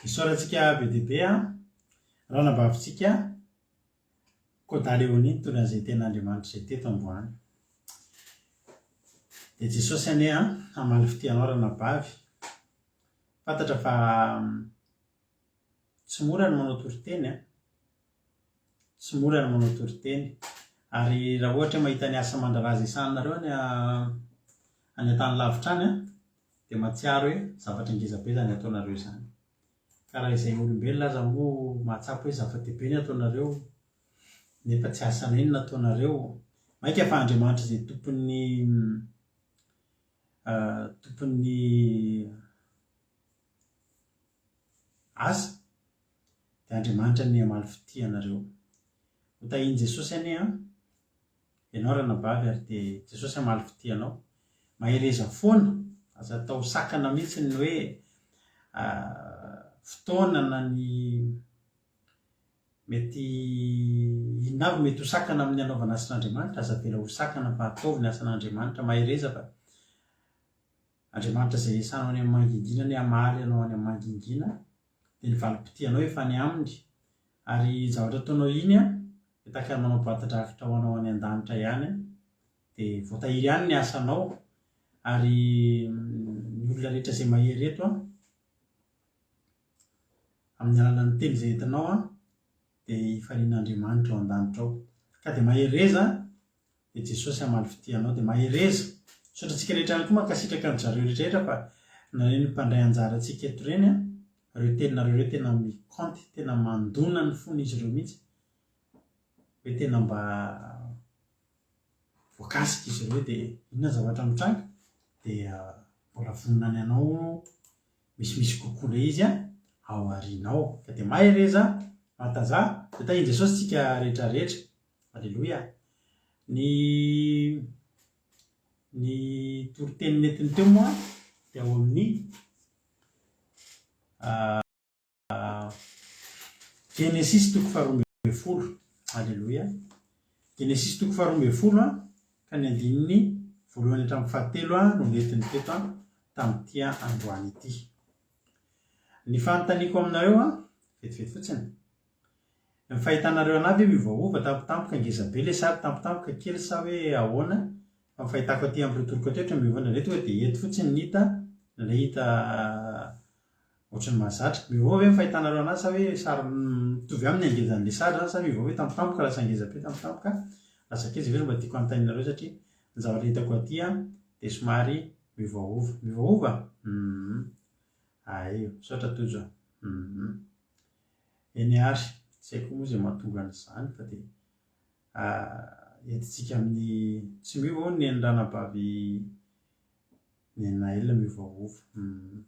A: Isaorantsika be dia be an, ranabavintsika Koda Léonie nitondra an'izay tenin'Andriamanitra izay teto androany. Dia Jesosy anie an, hamaly fitia anao ranabavy. Fantatra fa tsy mora ny manao toriteny an. Tsy mora ny manao toriteny. Ary raha ohatra hoe mahita ny asa aman-draharaha izay sahaninareo any any an-tany lavitra any an, dia mahatsiaro hoe zavatra ngeza be izany ataonareo izany. Ka raha izay olombelona aza moa mahatsapa hoe zava-dehibe ny ataonareo, nefa tsy asa n'inona ataonareo, mainka fa Andriamanitra izay tompon'ny tompon'ny asa, dia Andriamanitra anie hamaly fitia anareo. Ho tahian'i Jesosy anie an! Ianao ranabavy ary dia Jesosy hamaly fitia anao. Mahereza foana, aza atao sakana mihitsy ny hoe fotoana na ny mety inona avy mety ho sakana amin'ny hanaovana asan'Andriamanitra, aza avela ho sakana fa ataovy ny asan'Andriamanitra, mahereza fa Andriamanitra izay iasanao any amin'ny mangingina anie hamaly anao any amin'ny mangingina, dia ny valim-pitianao efa any aminy, ary iny zavatra ataonao iny an, dia tahaka ny manao boatin-drakitra ho anao any an-danitra ihany an, dia voatahiry ihany ny asanao, ary ny olona rehetra izay mahery eto an, amin'ny alalan'ny teny izay entinao an, dia hifalian'Andriamanitra ao an-danitra ao. Ka dia mahereza dia Jesosy hamaly fitia anao dia mahereza. Misaotra antsika rehetra ihany koa mankasitraka an-dry zareo rehetra rehetra fa nareo ny mpandray anjara antsika eto ireny an, ireo teninareo ireo tena mi-compte, tena mandona ny fon'izy ireo mihitsy hoe tena mba voakasika izy ireo dia inona ny zavatra mitranga dia mbola vonona ny hanao misimisy kokoa indray izy an ao aoriana ao. Ka dia mahereza, matanjaha, dia tahian'i Jesosy tsika rehetra rehetra. Aleloia! Ny ny toriteny nentiny teo moa dia ao amin'ny Genesisy toko faharoa ambin'ny folo. Aleloia! Genesisy toko faharoa ambin'ny folo ka ny andininy voalohany hatramin'ny fahatelo no nentiny teto tamin'ity androany ity. Ny fanontaniako aminareo vetivety fotsiny. Ny fahitanareo anah ve miovaova tampotampoka ngeza be le sary tampotampoka kely sa hoe ahoana fa ny fahitako aty am retour-ko aty ohatra miova indraindray tonga dia eto fotsiny ny hita indraindray hita ohatran'ny mahazatra. Miovaova ve ny fahitanareo anah sa hoe sary mitovy aminy ny hangezan'le sary zany sa miovaova hoe tampotampoka lasa ngeza be tampotampoka lasa kely zay ve no mba tiako hanontanianareo satria ny zavatra hitako aty an dia somary miovaova. Miovaova? Humm. Ay, misaotra Tojo a. Humm. Eny ary, tsy haiko moa izay mahatonga an'izany fa dia entintsika amin'ny tsy miova hono ny ranabavy Nenael miovaova. Hum.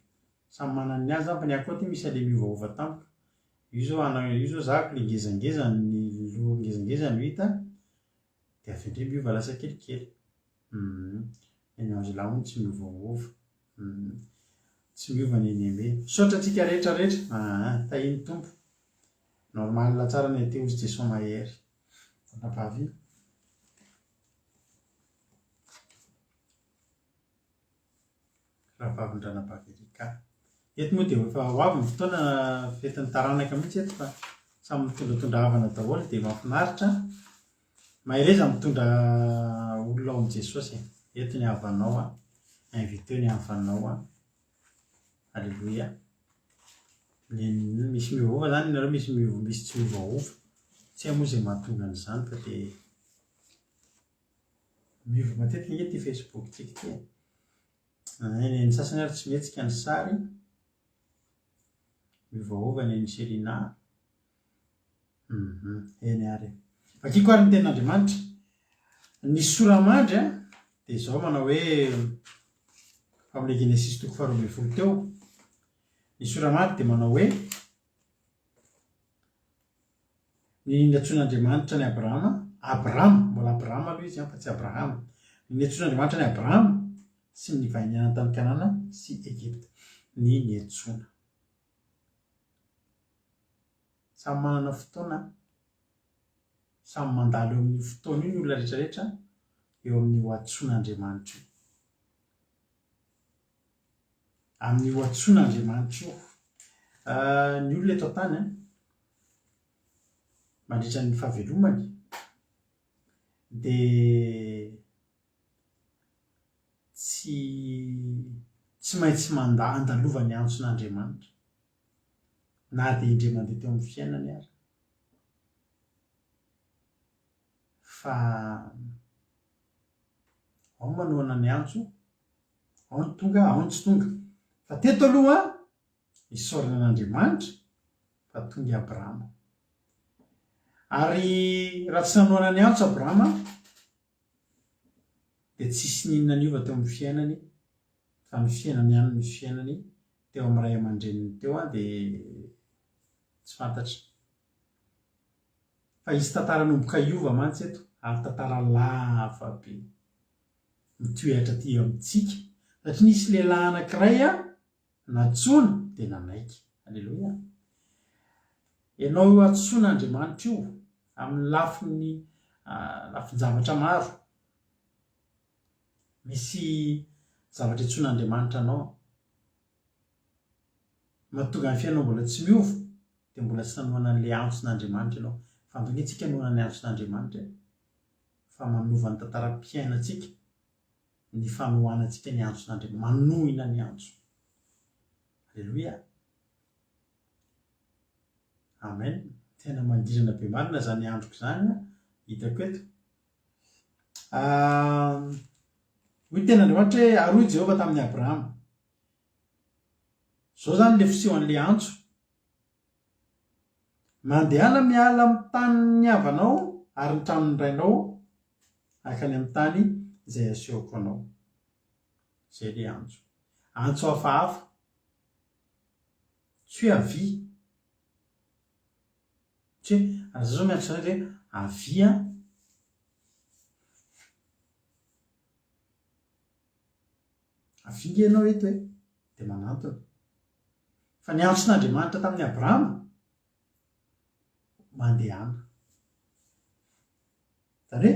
A: Samy manana ny azy zany fa ny ahy koa aty misy an'ilay miovaova tampoka. Io zao ana io zao zahako le ngezangeza ny loha ngezangeza no hita dia avy eo indray miova lasa kelikely. Hum. Ny an'i Angela hono tsy miovaova. Hum. Tsy miova ny eny eme. Misaotra antsika rehetra rehetra aa tahin'ny Tompo. Normal tsara ny aty ozy Jesoa mahery. Anabavy. Rahavavin-dRanabavy Erika. Eto moa dia efa ho avy ny fotoana fetin'ny taranaka mihitsy eto fa samy mitondratondra havana daholo dia mahafinaritra. Mahereza mitondra olona ao amin'i Jesosy e. Eto ny havanao a. Inviteo ny havanao a. Aleloia. Ny misy miovaova zany nareo misy miova misy tsy miovaova. Tsy hay moa izay mahatonga an'izany fa dia miova matetika ange ity Facebook tsika ity e. Ny ny sasany ary tsy mihetsika ny sary. Miovaova ny an'i Selina. Eny ary e. Vakiko ary ny tenin'Andriamanitra. Ny sora-mandry a, dia izao manao hoe amin'ilay Genesisy toko faharoa ambin'ny folo teo. Ny sora-mandry dia manao hoe ny niantsoan'Andriamanitra an'i Abrahama, Abrama, mbola Abrama aloha izy an, fa tsy Abrahama. Ny niantsoan'Andriamanitra an'i Abrama sy ny nivahiniana tany Kanana sy Egypta. Ny niantsoana. Samy manana fotoana, samy mandalo eo amin'io fotoana io ny olona rehetra rehetra eo amin'io antsoin'Andriamanitra io. Amin'io antsoin'Andriamanitra io. Ny olona eto an-tany an, mandritra ny fahavelomany dia tsy tsy maintsy mandà andalovan'ny antson'Andriamanitra. Na dia indray mandeha teo amin'ny fiainany ary. Fa ao ny manohana ny antso, ao ny tonga, ao ny tsy tonga. Fa teto aloha, isaorana an'Andriamanitra fa tonga i Abrahama. Ary raha tsy nanohana ny antso Abrahama, dia tsisy n'inona niova teo amin'ny fiainany fa ny fiainany ihany no fiainany teo amin'ny ray aman-dreniny teo an dia tsy fantatra. Fa hisy tantara hanomboka hiova mantsy eto ary tantara lava be mitohy hatraty amintsika satria nisy lehilahy anankiray an Nantsoina dia nanaiky. Aleloia. Ianao io antsoin'Andriamanitra io amin'ny lafiny lafin-javatra maro. Misy zavatra antsoin'Andriamanitra anao. Mahatonga ny fiainanao mbola tsy miova dia mbola tsy nanohana an'ilay antson'Andriamanitra ianao. Fa andao ange tsika hanohana ny antson'Andriamanitra e. Fa manova ny tantaram-piainantsika ny fanohanantsika ny antson'Andriamanitra, manohina ny antso. Aleloia. Amen. Tena mangirana be marina izany androko izany an, hitako eto. Ah, hoy ny tenin'Andriamanitra hoe ary hoy Jehovah tamin'i Abrahama. Izao izany ilay fisehon'ilay antso. Mandehana miala amin'ny tanin'ny havanao ary ny tranon'ny rainao hankany amin'ny tany izay asehoko anao. Izay ilay antso. Antso hafahafa. Tsy hoe avia. Tsy hoe, raha za zao miantso anareo dia hoe avia. Avia nge ianao eto e! Dia manantona. Fa ny antson'Andriamanitra tamin'i Abrahama, Mandehana. Izany hoe,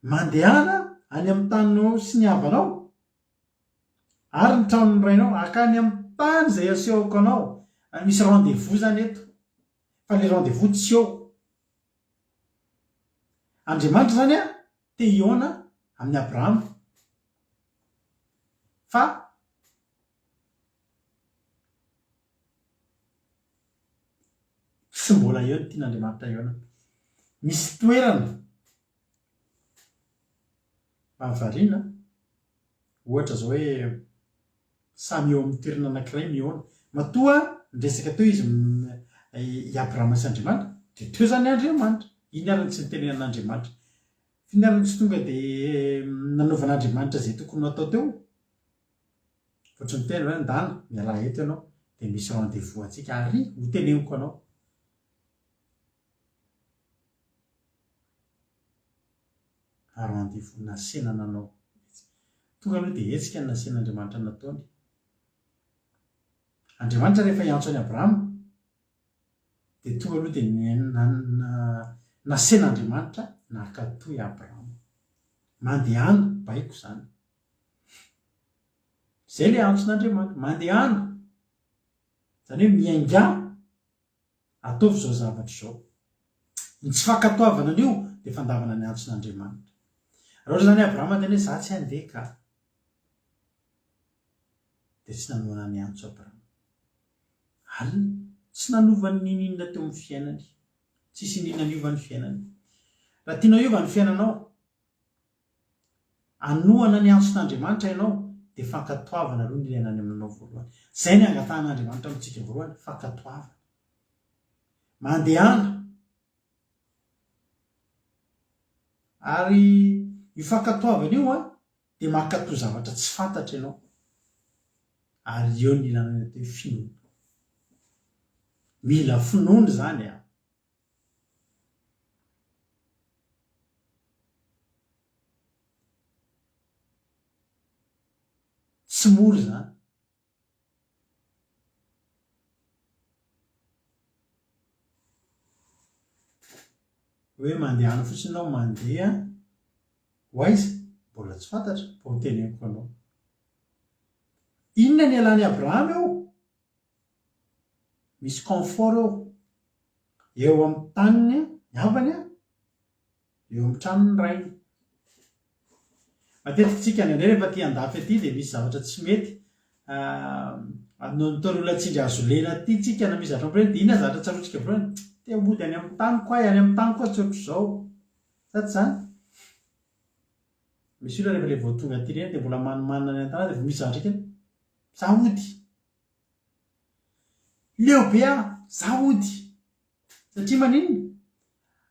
A: mandehana any amin'ny taninao sy ny havanao, ary ny tranon'ny rainao, hankany amin'ny tany izay asehoko anao. Misy rendez-vous izany eto. Fa ilay rendez-vous tsy eo. Andriamanitra izany an, te hihaona amin'i Abrahama. Fa tsy mbola eo ny tian'Andriamanitra hihaonana. Misy toerana mahavariana, ohatra izao hoe samy eo amin'ny toerana anankiray mihaona. Matoa niresaka teo izy i Abrahama sy Andriamanitra, dia teo izany Andriamanitra. Iny ary no tsy nitenenan'Andriamanitra. F'iny ary no tsy tonga dia nanaovan'Andriamanitra izay tokony ho atao teo. Fa tsy miteny hoe ndana, mialà eto ianao, dia misy rendez-vous antsika ary ho teneniko anao. Rendez-vous nasena nanao. Tonga aloha dia hetsika ny nasian'Andriamanitra nataony. Andriamanitra rehefa hiantso an'i Abrahama dia tonga aloha dia. Nasain'Andriamanitra nankatò i Abrahama. Mandehana, baiko izany. Izay ilay antson'Andriamanitra, mandehana. Izany hoe miaingà, ataovy izao zavatra izao. Ny tsy fankatoavana an'io dia fandavana ny antson'Andriamanitra. Raha ohatra izany Abrahama niteny hoe za tsy handeha ka. Dia tsy nanohana ny antso Abrahama. Ary tsy nanova n'inon'inona teo amin'ny fiainany. Tsisy n'inona niova ny fiainany. Raha tianao hiova ny fiainanao, hanohana ny antson'Andriamanitra ianao, dia fankatoavana aloha no ilaina any aminao voalohany. Izay ny angatahan'Andriamanitra amintsika voalohany, fankatoavana. Mandehana. Ary io fankatoavana io an, dia mankatò zavatra tsy fantatra ianao. Ary eo no ilana ny atao hoe finoana. Mila finoana izany an. Tsy mora izany. Hoe mandehana fotsiny ianao mandeha ho aiza? Mbola tsy fantatra fa ho teneniko anao. Inona ny ialan'i Abrahama eo? Misy confort eo. Eo amin'ny taniny ny havany eo amin'ny tranon'ny rainy. Matetika tsika indraindray rehefa aty andafy aty dia misy zavatra tsy mety noho ny ataon'ny olona tsindry hazo lena aty tsika na misy zavatra mampalahelo dia inona zavatra tsaroantsika voalohany? Te hody any amin'ny taniko aho e, any amin'ny taniko aho tsy ohatr'izao. Sa tsy izany? Misy olona rehefa ilay vao tonga aty ireny dia mbola manimanina any an-tanàna dia vao misy zavatra kely, za hody. Leo be aho, za hody. Satria maninona?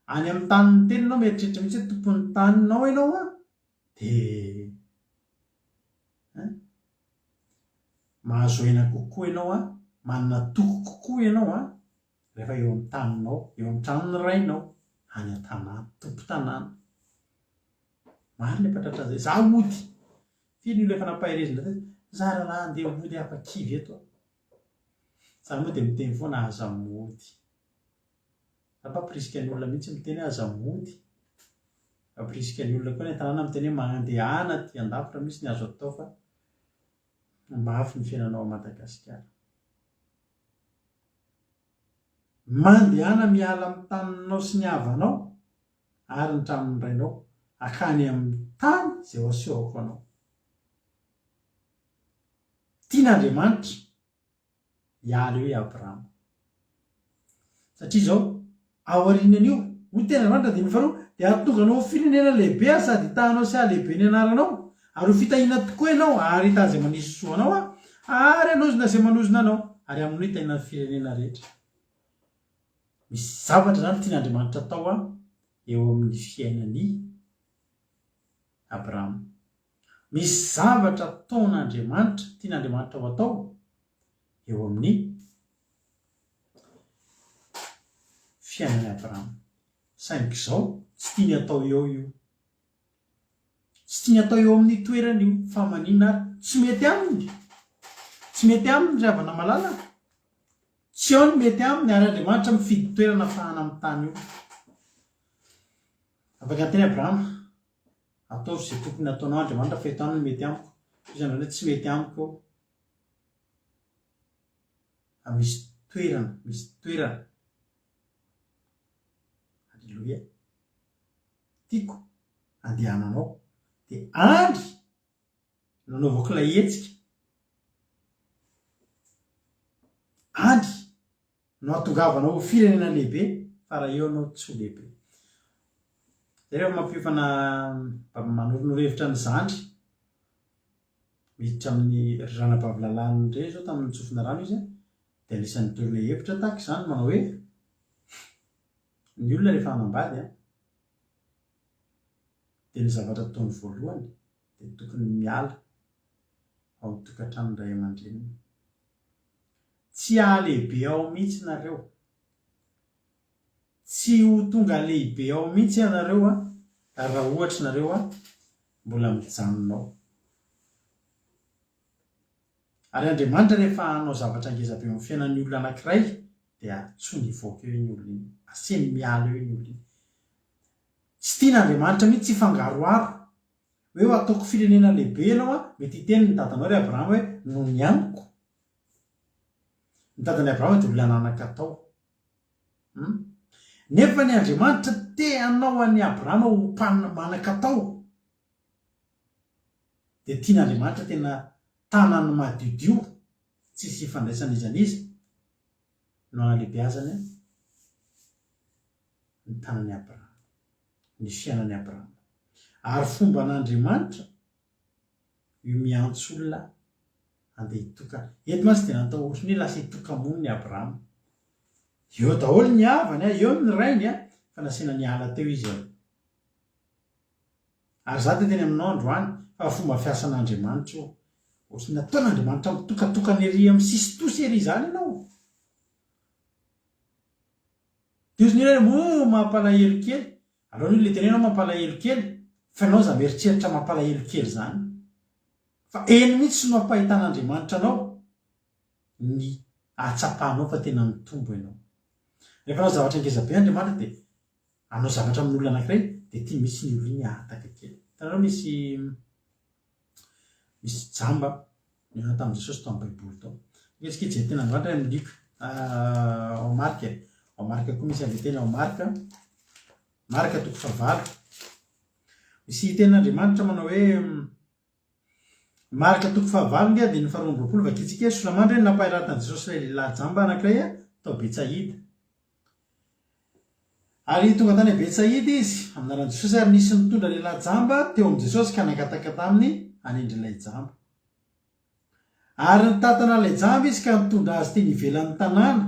A: Any amin'ny tanin'ny tena ianao mieritreritra mihitsy hoe tompon'ny taninao ianao an, dia hein, mahazo aina kokoa ianao an, manana toky kokoa ianao an, rehefa eo amin'ny taninao, eo amin'ny tranon'ny rainao, any an-tanàna, tompon-tanàna. Marina efa tratran'izay. Za hody. Firy ny olona efa nampaherezina teto? Za rahalahy andeha hody aho fa kivy eto aho. Za moa dia miteny foana aza mody. Za mpampirisika ny olona mihitsy miteny hoe aza mody. Mampirisika ny olona koa any an-tanàna miteny hoe mandehana aty andafy raha misy ny azo atao fa mafy ny fiainana ao Madagasikara. Mandehana miala amin'ny taninao sy ny havanao ary ny tranon'ny rainao hakany amin'ny tany izay ho asehoko anao. Tian'Andriamanitra hiala eo i Abrahama. Satria izao, aorianan'io, hoy ny tenin'Andriamanitra andininy faharoa, dia hahatonga anao ho firenena lehibe Aho sady hitaha anao sy hahalehibe ny anaranao, ary ho fitahiana tokoa ianao, ary hitaha izay manisy soa anao Aho, ary hanozona izay manozona anao, ary aminao hitahiana ny firenena rehetra. Misy zavatra izany tian'Andriamanitra atao eo amin'ny fiainan'i Abrahama. Misy zavatra ataon'Andriamanitra, tian'Andriamanitra ho atao eo amin'ny fiainan'i Abrahama. Saingy izao, tsy tiany atao eo io. Tsy tiany atao eo amin'ny toerany io. Fa maninona ary? Tsy mety aminy. Tsy mety aminy ry havana malala. Tsy eo ny mety aminy ary Andriamanitra mifidy toerana afahana amin'ny tany io. Afaka niteny Abrahama, Ataovy izay tokony hataonao Andriamanitra fa eto ihany no mety amiko. Hoy izy Andriamanitra hoe tsy mety amiko eo. Fa misy toerana, misy toerana. Aleloia. Tiako andehananao. Dia any no anaovako ilay hetsika. Any no hahatongavanao ho firenena lehibe fa raha eo ianao tsy ho lehibe. Zay rehefa mampiofana mba manoronoro hevitra ny zandry miditra amin'ny ry ranabavy lalàna indray zao tamin'ny nitsofina rano izy dia anisan'ny nitolona hevitra tahaka izany manao hoe ny olona rehefa hanambady an dia ny zavatra ataony voalohany dia tokony miala ao amin'ny tokantranon'ny ray aman-dreniny. Tsy hahalehibe ao mihitsy nareo. Tsy ho tonga lehibe ao mihitsy ianareo a, raha ohatra nareo a mbola mijanona ao. Ary Andriamanitra rehefa hanao zavatra ngeza be eo amin'ny fiainan'ny olona anankiray dia antsoiny hivoaka eo iny olona iny. Aseny miala eo iny olona iny. Tsy tian'Andriamanitra mihitsy hifangaroharo. Hoe ho ataoko firenena lehibe ianao an, mety hiteny ny dadanao ry Abrahama hoe noho ny amiko. Ny dadan'i Abrahama dia olona nanan-katao. Hum. Nefa ny Andriamanitra te hanao an'i Abrahama ho mpan manan-katao. Dia tian'Andriamanitra tena tanany madiodio, tsisy ifandraisana iza n'iza, no hanalehibeazany ny tanan'i Abrahama, ny fiainan'i Abrahama. Ary fomban'Andriamanitra io miantso olona handeha hitokana. Eto mantsy dia natao ohatran'ny hoe lasa hitoka-monina i Abrahama. Eo daholo ny havany, eo ny rainy, fa nasiana niala teo izy aloha. Ary za dia teny aminao androany fa fomba fiasan'Andriamanitra io. Ohatran'ny nataon'Andriamanitra mitokatokana ery amin'ny sisin-tosy ery izany ianao. Dia ozy ny olona hoe oh mampalahelo kely. Aleo ny olona hiteny hoe ianao mampalahelo kely fa ianao aza mieritreritra mampalahelo kely izany. Fa eny mihitsy no ampahitan'Andriamanitra anao ny ahatsapanao fa tena mitombo ianao. Rehefa hanao zavatra ngeza be Andriamanitra dia hanao zavatra amin'olona anankiray dia ity mihitsy ny olona iny ahataka kely. Hitanareo misy misy jamba nihaona tamin'i Jesosy tao amin'ny Baiboly tao. Ange tsika hijery teny Andriamanitra any amin'ny Lioka, ao Marka e. Ao Marka koa misy an'ilay teny ao Marka. Marka toko fahavalo. Misy tenin'Andriamanitra manao hoe Marka toko fahavalo nge andininy faharoa amby roapolo vakintsika hoe Solamandry hoe nampahiratan'i Jesosy ilay lehilahy jamba anankiray tao Betsaida. Ary tonga tany Betsaida izy, amin'ny anaran'i Jesosy, ary nisy nitondra lehilahy jamba teo amin'i Jesosy ka nangataka taminy hanendry ilay jamba. Ary nitantana ilay jamba izy ka nitondra azy teny ivelan'ny tanàna.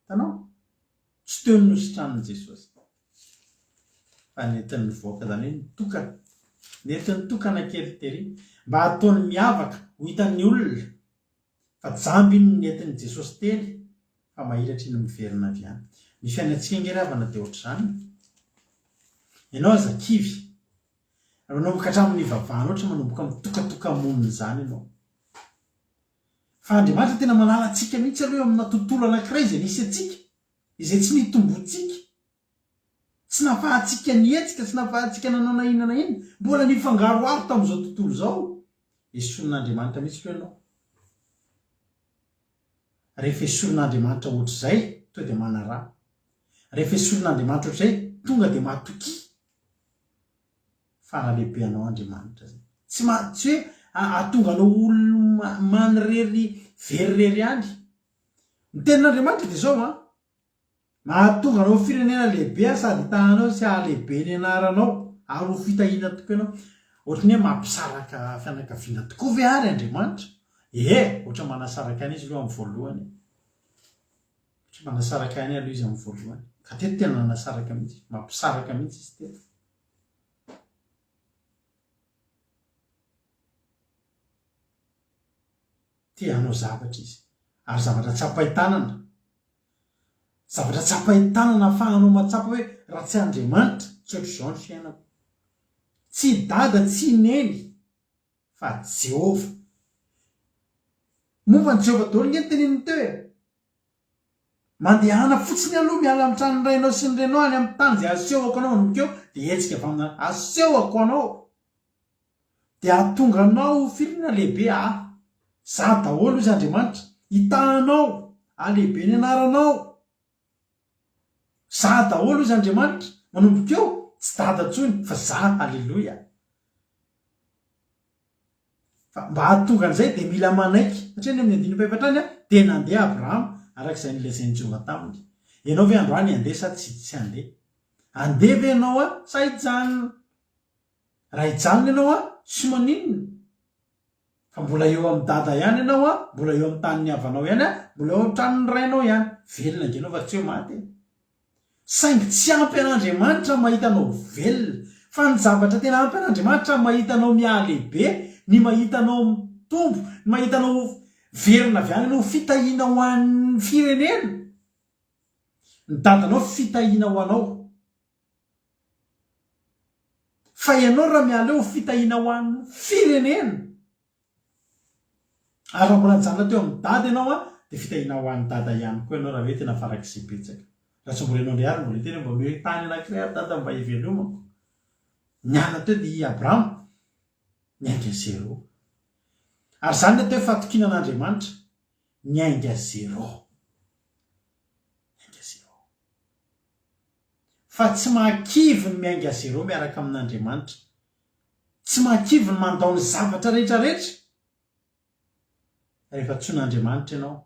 A: Hitanao? Tsy teo ny nositranin'i Jesosy. Fa nentiny nivoaka, izany hoe nitokana. Nentiny nitokana kely tery, mba hataony miavaka, ho hitan'ny olona. Fa jamba iny no nentin'i Jesosy teny, fa mahiratra iny miverina avy any. Ny fiainantsika ange ry havana dia ohatr'izany e. Ianao aza kivy. Manomboka hatramin'ny ivavahana ohatra manomboka mitokatoka-monina izany ianao. Fa Andriamanitra tena manala antsika mihitsy aloha eo amina tontolo anankiray izay nisy antsika, izay tsy nitomboantsika, tsy nahafahantsika nihetsika, tsy nahafahantsika nanao na inona na inona, mbola nifangaroharo tamin'izao tontolo izao. Esorin'Andriamanitra mihitsy aloha ianao. Rehefa esorin'Andriamanitra ohatr'izay, tonga dia manaraha. Rehefa esorin'Andriamanitra ohatr'izay, tonga dia matokia. Fa nalehibe anao Andriamanitra zay. Tsy ma tsy hoe hahatonga anao ho olona manirery very irery ihany. Ny tenin'Andriamanitra dia izao an, Mahatonga anao ho firenena lehibe aho sady hitahanao sy hahalehibe ny anaranao ary ho fitahiana tokoa ianao. Ohatran'ny hoe mampisaraka fianakaviana tokoa ve ary Andriamanitra? Ie, ohatra manasaraka ihany izy aloha amin'ny voalohany. Ohatra manasaraka ihany aloha izy amin'ny voalohany. Ka teto tena nanasaraka mihitsy, mampisaraka mihitsy izy teto. Te hanao zavatra izy. Ary zavatra tsapain-tanana. Zavatra tsapain-tanana ahafahanao mahatsapa hoe raha tsy Andriamanitra, tsy ohatr'izao ny fiainako. Tsy i Dada, tsy i Neny, fa Jehovah. Momba an'i Jehovah daholo ange ny teneniny teo e! Mandehana fotsiny aloha miala amin'ny tranon'ny rainao sy ny reninao any amin'ny tany izay asehoko anao manomboka eo dia hetsika avy amina asehoko anao dia hahatonga anao ho firenena lehibe aho. Za daholo izy Andriamanitra. Hitaha anao, hahalehibe ny anaranao. Za daholo izy Andriamanitra. Manomboka eo tsy dada intsony fa za. Aleloia. Fa mba hahatonga an'izay dia mila manaiky, satria any amin'ny andininy fahefatra any dia nandeha Abrahama araka izay nolazain'i Jehovah taminy. Ianao ve androany handeha sa tsy tsy handeha? Handeha ve ianao sa hijanona? Raha hijanona ianao tsy maninona fa mbola eo amin'i dada ihany ianao, mbola eo amin'ny tanin'ny havanao ihany, mbola eo an-tranon'ny rainao ihany. Velona ange ianao fa tsy hoe maty e. Saingy tsy ampy an'Andriamanitra mahita anao velona. Fa ny zavatra tena ampy an'Andriamanitra mahita anao mihalehibe, ny mahita anao mitombo, ny mahita anao velona avy any ianao ho fitahiana ho an'ny firenena. Ny dadanao fitahiana ho anao. Fa ianao raha miala eo ho fitahiana ho an'ny firenena. Ary raha mbola nijanona teo amin'i Dada ianao an, dia fitahiana ho an'i Dada ihany koa ianao raha hoe tena farak'izay betsaka. Raha tsy mbola ianao indray ary mbola hiteny hoe mba omeo tany anankiray ary dada mba hivelomako. Niala teo dia i Abrahama niainga zéro. Ary izany ny atao hoe fahatokiana an'Andriamanitra, niainga zéro. Miainga zéro. Fa tsy mahakivy ny miainga zéro miaraka amin'Andriamanitra. Tsy mahakivy ny mandao ny zavatra rehetra rehetra. Rehefa antsoin'Andriamanitra ianao.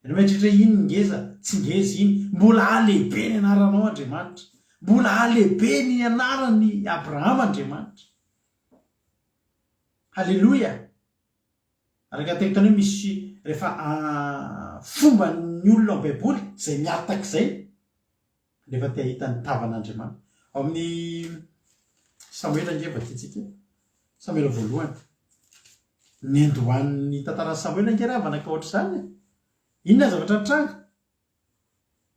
A: Ianao mieritreritra hoe iny ny ngeza, tsy ngeza iny. Mbola hahalehibe ny anaranao Andriamanitra. Mbola hahalehibe ny anaran'i Abrahama Andriamanitra. Haleloia! Araka ny teniko tany hoe misy rehefa fomban'ny olona ao Baiboly izay mihataka izay rehefa te hahita ny tavan'Andriamanitra. Ao amin'ny Samoela ange vakintsika e. Samoela voalohany. Nendohan'ny tantaran'i Samoela ange ry havana ka ohatr'izany e. Inona ny zavatra nitranga?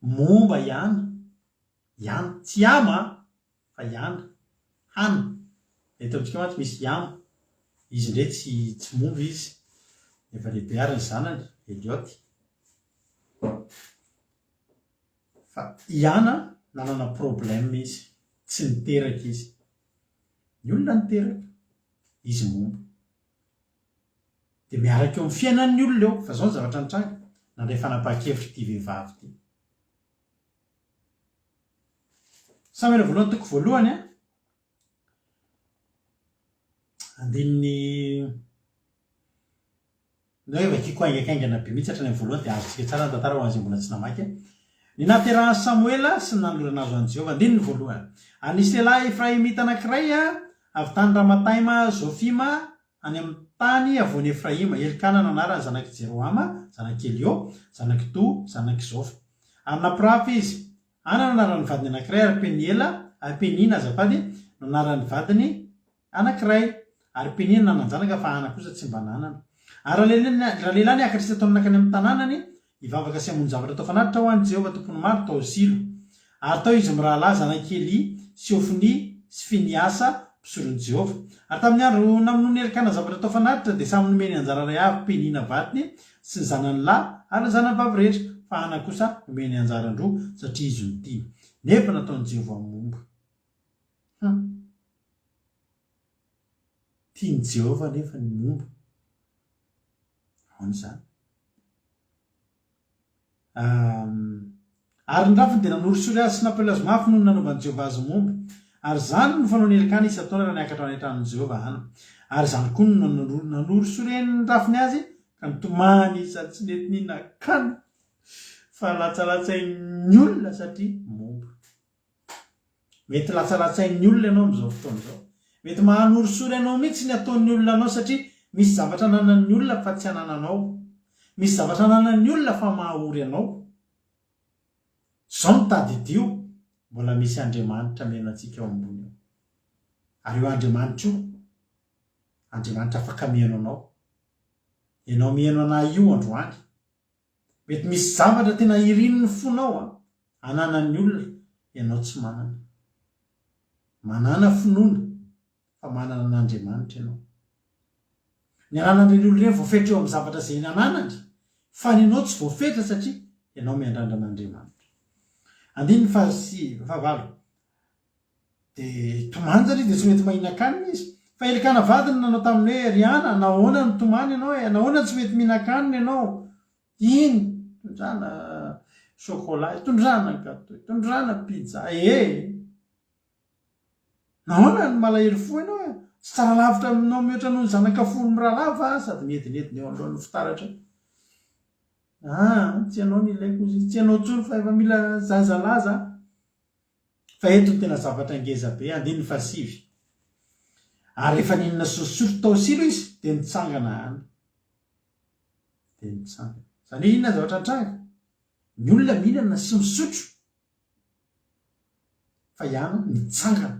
A: Momba i Ana. I Ana. Tsy i Ama an! Fa i Ana. Hana. Eto amintsika mantsy misy i Ama. Izy indray tsy tsy momba izy. Efa lehibe ary ny zanany, Eliot. Fa i Ana nanana problème izy. Tsy niteraka izy. Ny olona niteraka. Izy momba. Dia miaraka eo amin'ny fiainan'ny olona eo. Fa izao ny zavatra nitranga. Nandray fanapahan-kevitra ity vehivavy ity. Samoela voalohany toko voalohany a. Andininy Ny hoe vakiko haingankaingana be mihitsy hatrany amin'ny voalohany dia azontsika tsara ny tantara ho an'izay mbola tsy namaky. Ny nahaterahan'i Samoela sy ny nanolorana azy ho an'i Jehovah. Andininy voalohany. Ary nisy lehilahy Efraimita anankiray avy tany Ramataima Zofima any amin'ny tany havoan'i Efraima, Elkana no anarany, zanak'i Jerohama, zanak'i Elio, zanak'i Toa, zanak'i Zofa. Ary nampirafy izy. Ana no anaran'ny vadiny anankiray, ary Peniela, ary Penina, azafady, no anaran'ny vadiny anankiray. Ary Penina nanan-janaka, fa Ana kosa tsy mba nanana. Ary ralehilahy niakatra isan-taona nankany amin'ny tanànany, hivavaka sy hamono zavatra atao fanatitra ho an'i Jehovah Tompon'ny maro tao Silo. Ary tao izy mirahalahy zanak'i Elia sy Hofnia sy Finehasa, mpisoron'i Jehovah. Ary tamin'ny andro namonoan'i Elkana zavatra atao fanatitra, dia samy nomeny anjara iray avy Penina vadiny sy ny zanany lahy ary ny zanany vavy rehetra, fa Hana kosa nomeny anjaran-droa, satria izy no tiany. Nefa nataon'i Jehovah momba. Hum. Tian'i Jehovah anefa ny momba. Ahoana izany? Ary ny rafiny dia nanorisory azy sy nampiola azy mafy noho ny nanaovan'i Jehovah azy momba. Ary izany no fanaon'i Elkana isan-taona raha niakatra ho any an-tranon'i Jehovah Hana. Ary izany koa no nanorisoren'ny rafiny azy, ka nitomany izy sady tsy nety nihinan-kanina, fa latsalatsain'ny olona satria momba. Mety latsalatsain'ny olona ianao amin'izao fotoana izao. Mety mahanorisory anao mihitsy ny ataon'ny olona anao satria misy zavatra ananan'ny olona fa tsy anananao. Misy zavatra ananan'ny olona fa mahaory anao. Izao no tadidio, mbola misy Andriamanitra mihaino antsika ao ambony ao. Ary io Andriamanitra io, Andriamanitra afaka mihaino anao. Ianao mihaino an'ahy io androany. Mety misy zavatra tena irin'ny fonao an, ananan'ny olona, ianao tsy manana. Manàna finoana fa manana an'Andriamanitra ianao. Ny ananan'ireny olona ireny voafetra eo amin'ny zavatra izay ananany, fa ny anao tsy voafetra satria ianao miandrandra an'Andriamanitra. Andininy fahavalo. Dia tomany satria dia tsy mety mahinan-kanina izy. Fa Elkana vadiny nanao taminy hoe, Ry Ana, nahoana no tomany ianao e? Nahoana no tsy mety mihinan-kanina ianao? Iny, tondrana chocolat, tondrana gateau, tondrana pizza, ee! Nahoana no malahelo fo ianao e? Tsy tsara lavitra aminao mihoatra noho ny zanaka folo mirahalahy va sady miedinedina eo anoloan'ny fitaratra eo? Ah, tsy ianao no ilaiko hozy izy, tsy ianao intsony fa efa mila zazalahy za. Fa eto no tena zavatra ngeza be, andininy fahasivy. Ary rehefa nihinana sy nisotro tao Silo izy, dia nitsangana any. Dia nitsangana. Izany hoe inona ny zavatra nitranga? Ny olona mihinana sy misotro, fa i Ana nitsangana.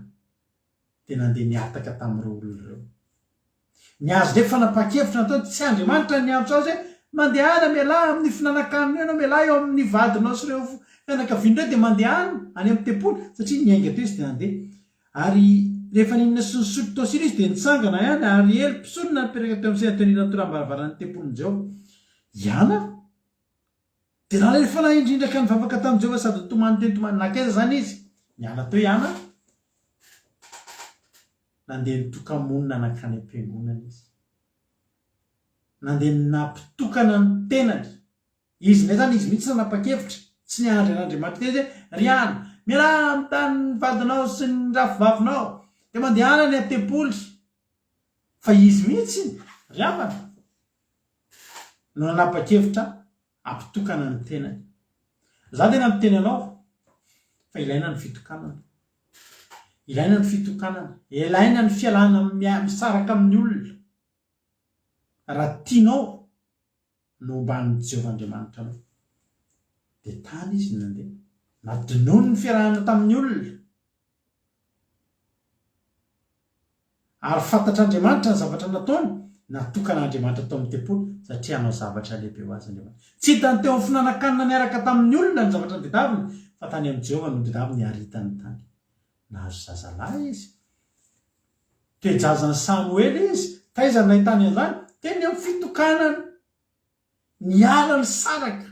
A: Dia nandeha nihataka tamin'ireo olona ireo. Ny azy indray fanapahan-kevitra nataony, tsy Andriamanitra no niantso azy hoe, mandehana mialà amin'ny fihinanankanina eo ianao, mialà eo amin'ny vadinao sy ireo fianakaviana ireo dia mandehana any amin'ny tempoly, satria niainga teo izy dia nandeha. Ary rehefa nihinana sy nisotro tao Silo izy dia nitsangana ihany, ary Ely mpisorona nipetraka teo amin'ny seza teo anilan'ny toram-baravaran'ny tempolin'i Jehovah. I Ana? Dia nalain'ny fanahy indrindra ka nivavaka tamin'i Jehovah sady nitomany teny tomany. Nankaiza izany izy? Niala teo i Ana. Nandeha nitoka-monina nankany am-piangonana izy. Nandeha nampitokana ny tenany. Izy indray izany, izy mihitsy nanapa-kevitra, tsy niandry an'Andriamanitra teny izy hoe, Ry Ana, mialà amin'ny tanin'ny vadinao sy ny rafivavinao, dia mandehana any an-tempoly. Fa izy mihitsy, ry havana, no nanapa-kevitra hampitokana ny tenany. Izaho tena miteny anao fa ilaina ny fitokanana. Ilaina ny fitokanana. Ilaina ny fialana misaraka amin'ny olona. Raha tianao no homban'i Jehovah Andriamanitra anao. Dia tany izy no nandeha. Nadinoiny ny fiarahana tamin'ny olona. Ary fantatr'Andriamanitra ny zavatra nataony, natokan'Andriamanitra tao amin'ny tempoly, satria hanao zavatra lehibe ho azy Andriamanitra. Tsy hitany teo amin'ny fihinanan-kanina niaraka tamin'ny olona ny zavatra nodedaviny, fa tany amin'i Jehovah no nodedaviny ary hitany tany. Nahazo zazalahy izy. Toe-jazan'i Samoela izy. Taiza no nahitany an'izany? Teny amin'ny fitokanana. Niala nisaraka.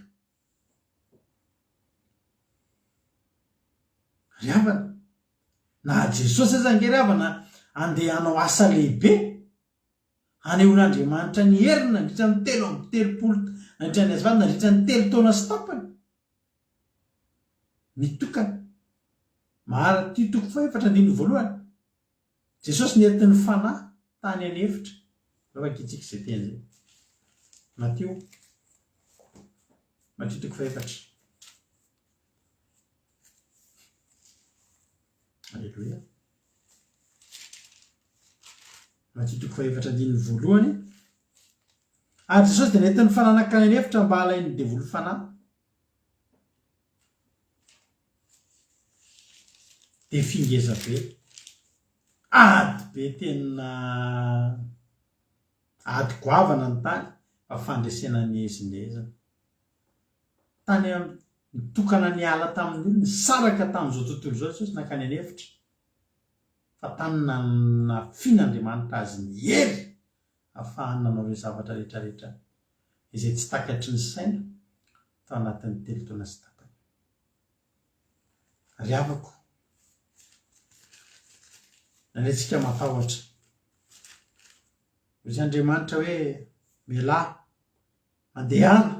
A: Ry havana, na Jesosy aza ange ry havana andeha hanao asa lehibe, hanehoan'Andriamanitra ny heriny nandritra ny 33, nandritra ny azafady, nandritra ny telo taona sy tapany, nitokana. Matio toko fahefatra andininy voalohany. Jesosy nentin'ny Fanahy tany an'efitra. Aleo vakintsika izay teny izay. Matio. Matio toko fahefatra. Aleloia. Matio toko fahefatra andininy voalohany. Ary Jesosy dia nentin'ny Fanahy nankany an'efitra mba halain'ny devoly fanahy. Défi ngeza be. Ady be tena ady goavana ny tany fa fandresena niezinezina. Tany nitokana niala tamin'ny olona, nisaraka tamin'izao tontolo izao Jesosy nankany an'efitra. Fa tany nanafian'Andriamanitra azy ny hery ahafahany nanao ireo zavatra rehetra rehetra izay tsy takatry ny saina tao anatin'ny telo taona sy tapany. Ry havako, nandre antsika matahotra. Hoy Andriamanitra hoe, Mialà, mandehana,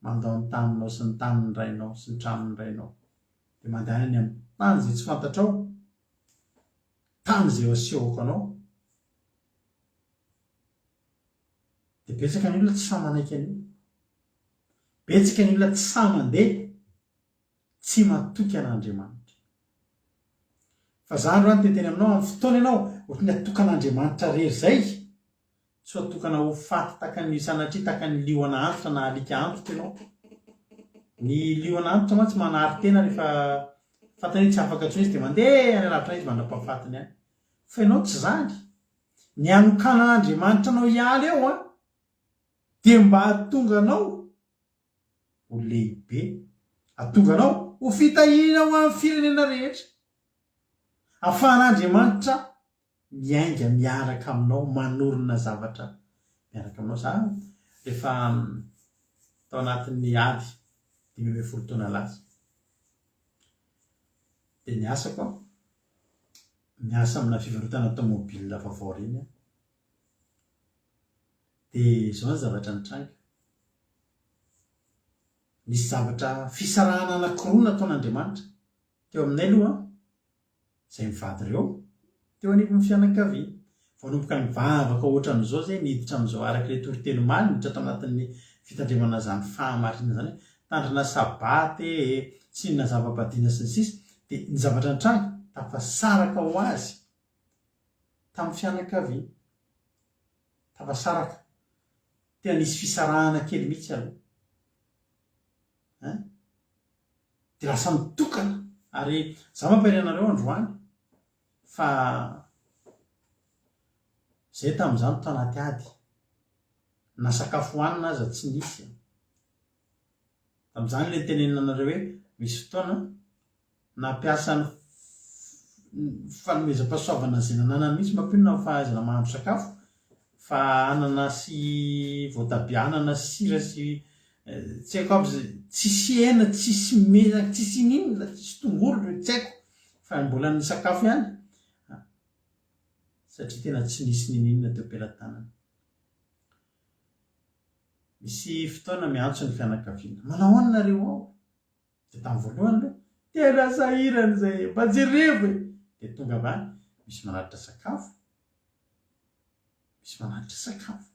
A: mandao ny taninao sy ny tanin'ny rainao sy ny tranon'ny rainao. Dia mandehana any amin'ny tany izay tsy fantatrao, tany izay asehoko anao. Dia betsaka ny olona tsy sahy manaiky an'io. Betsaka ny olona tsy sahy mandeha, tsy matoky an'Andriamanitra. Fa za androany te hiteny aminao, amin'ny fotoana ianao ohatran'ny atokan'Andriamanitra rery izay, tsy ho atokana ho faty tahaka ny sanatria tahaka ny liona antitra na alika antitra ianao. Ny liona antitra mantsy manary tena rehefa fantany hoe tsy afaka intsony izy dia mandeha any alavitra any izy mandra-pahafatiny any. Fa ianao tsy izany. Ny hanokanan'Andriamanitra anao hiala eo an, dia mba hahatonga anao ho lehibe, hahatonga anao ho fitahiana ho an'ny firenena rehetra. Ahafahan'Andriamanitra miainga miaraka aminao, manorina zavatra miaraka aminao. Za rehefa tao anatin'ny ady 15 taona lasa, dia ny asako an, miasa amina fivarotana tomobile vaovao ireny aho. Dia izao ny zavatra nitranga. Nisy zavatra fisarahana anankiroa nataon'Andriamanitra teo aminay aloha, izay mivady ireo, teo anivon'ny fianakaviana. Vao nanomboka nivavaka ohatran'izao izay, niditra amin'izao araka ilay toriteny omaly, niditra tao anatin'ny fitandremana izany fahamarinana izany hoe tandrina sabata e, tsy inona zava-badiana sy ny sisa Dia ny zavatra nitranga, tafasaraka ho azy tamin'ny fianakaviana. Tafasaraka. Tena nisy fisarahana kely mihitsy aloha. Hein? Dia lasa mitokana. Ary za mampahery anareo androany fa zay tamin'izany tao anaty ady. Na sakafo hohanina aza tsy nisy. Tamin'izany ilay nitenenina anareo hoe misy fotoana nampiasa ny fanomezam-pahasoavana izay nananany mihitsy mampionona amin'ny fahaizana mahandro sakafo fa anana sy voatabia anana sy sira sy. Tsy haiko aby zay, tsisy hena, tsisy menaka, tsisy ininona, tsisy tongolo, tsy haiko fa mbola nisakafo ihany satria tena tsy nisy n'ininona teo am-pelatanana. Misy fotoana miantso ny fianakaviana, manao ahoana nareo ao? Dia tamin'ny voalohany aloha, tena sahirana izay e, mba jerevo e! Dia tonga avy any, misy manatitra sakafo, misy manatitra sakafo.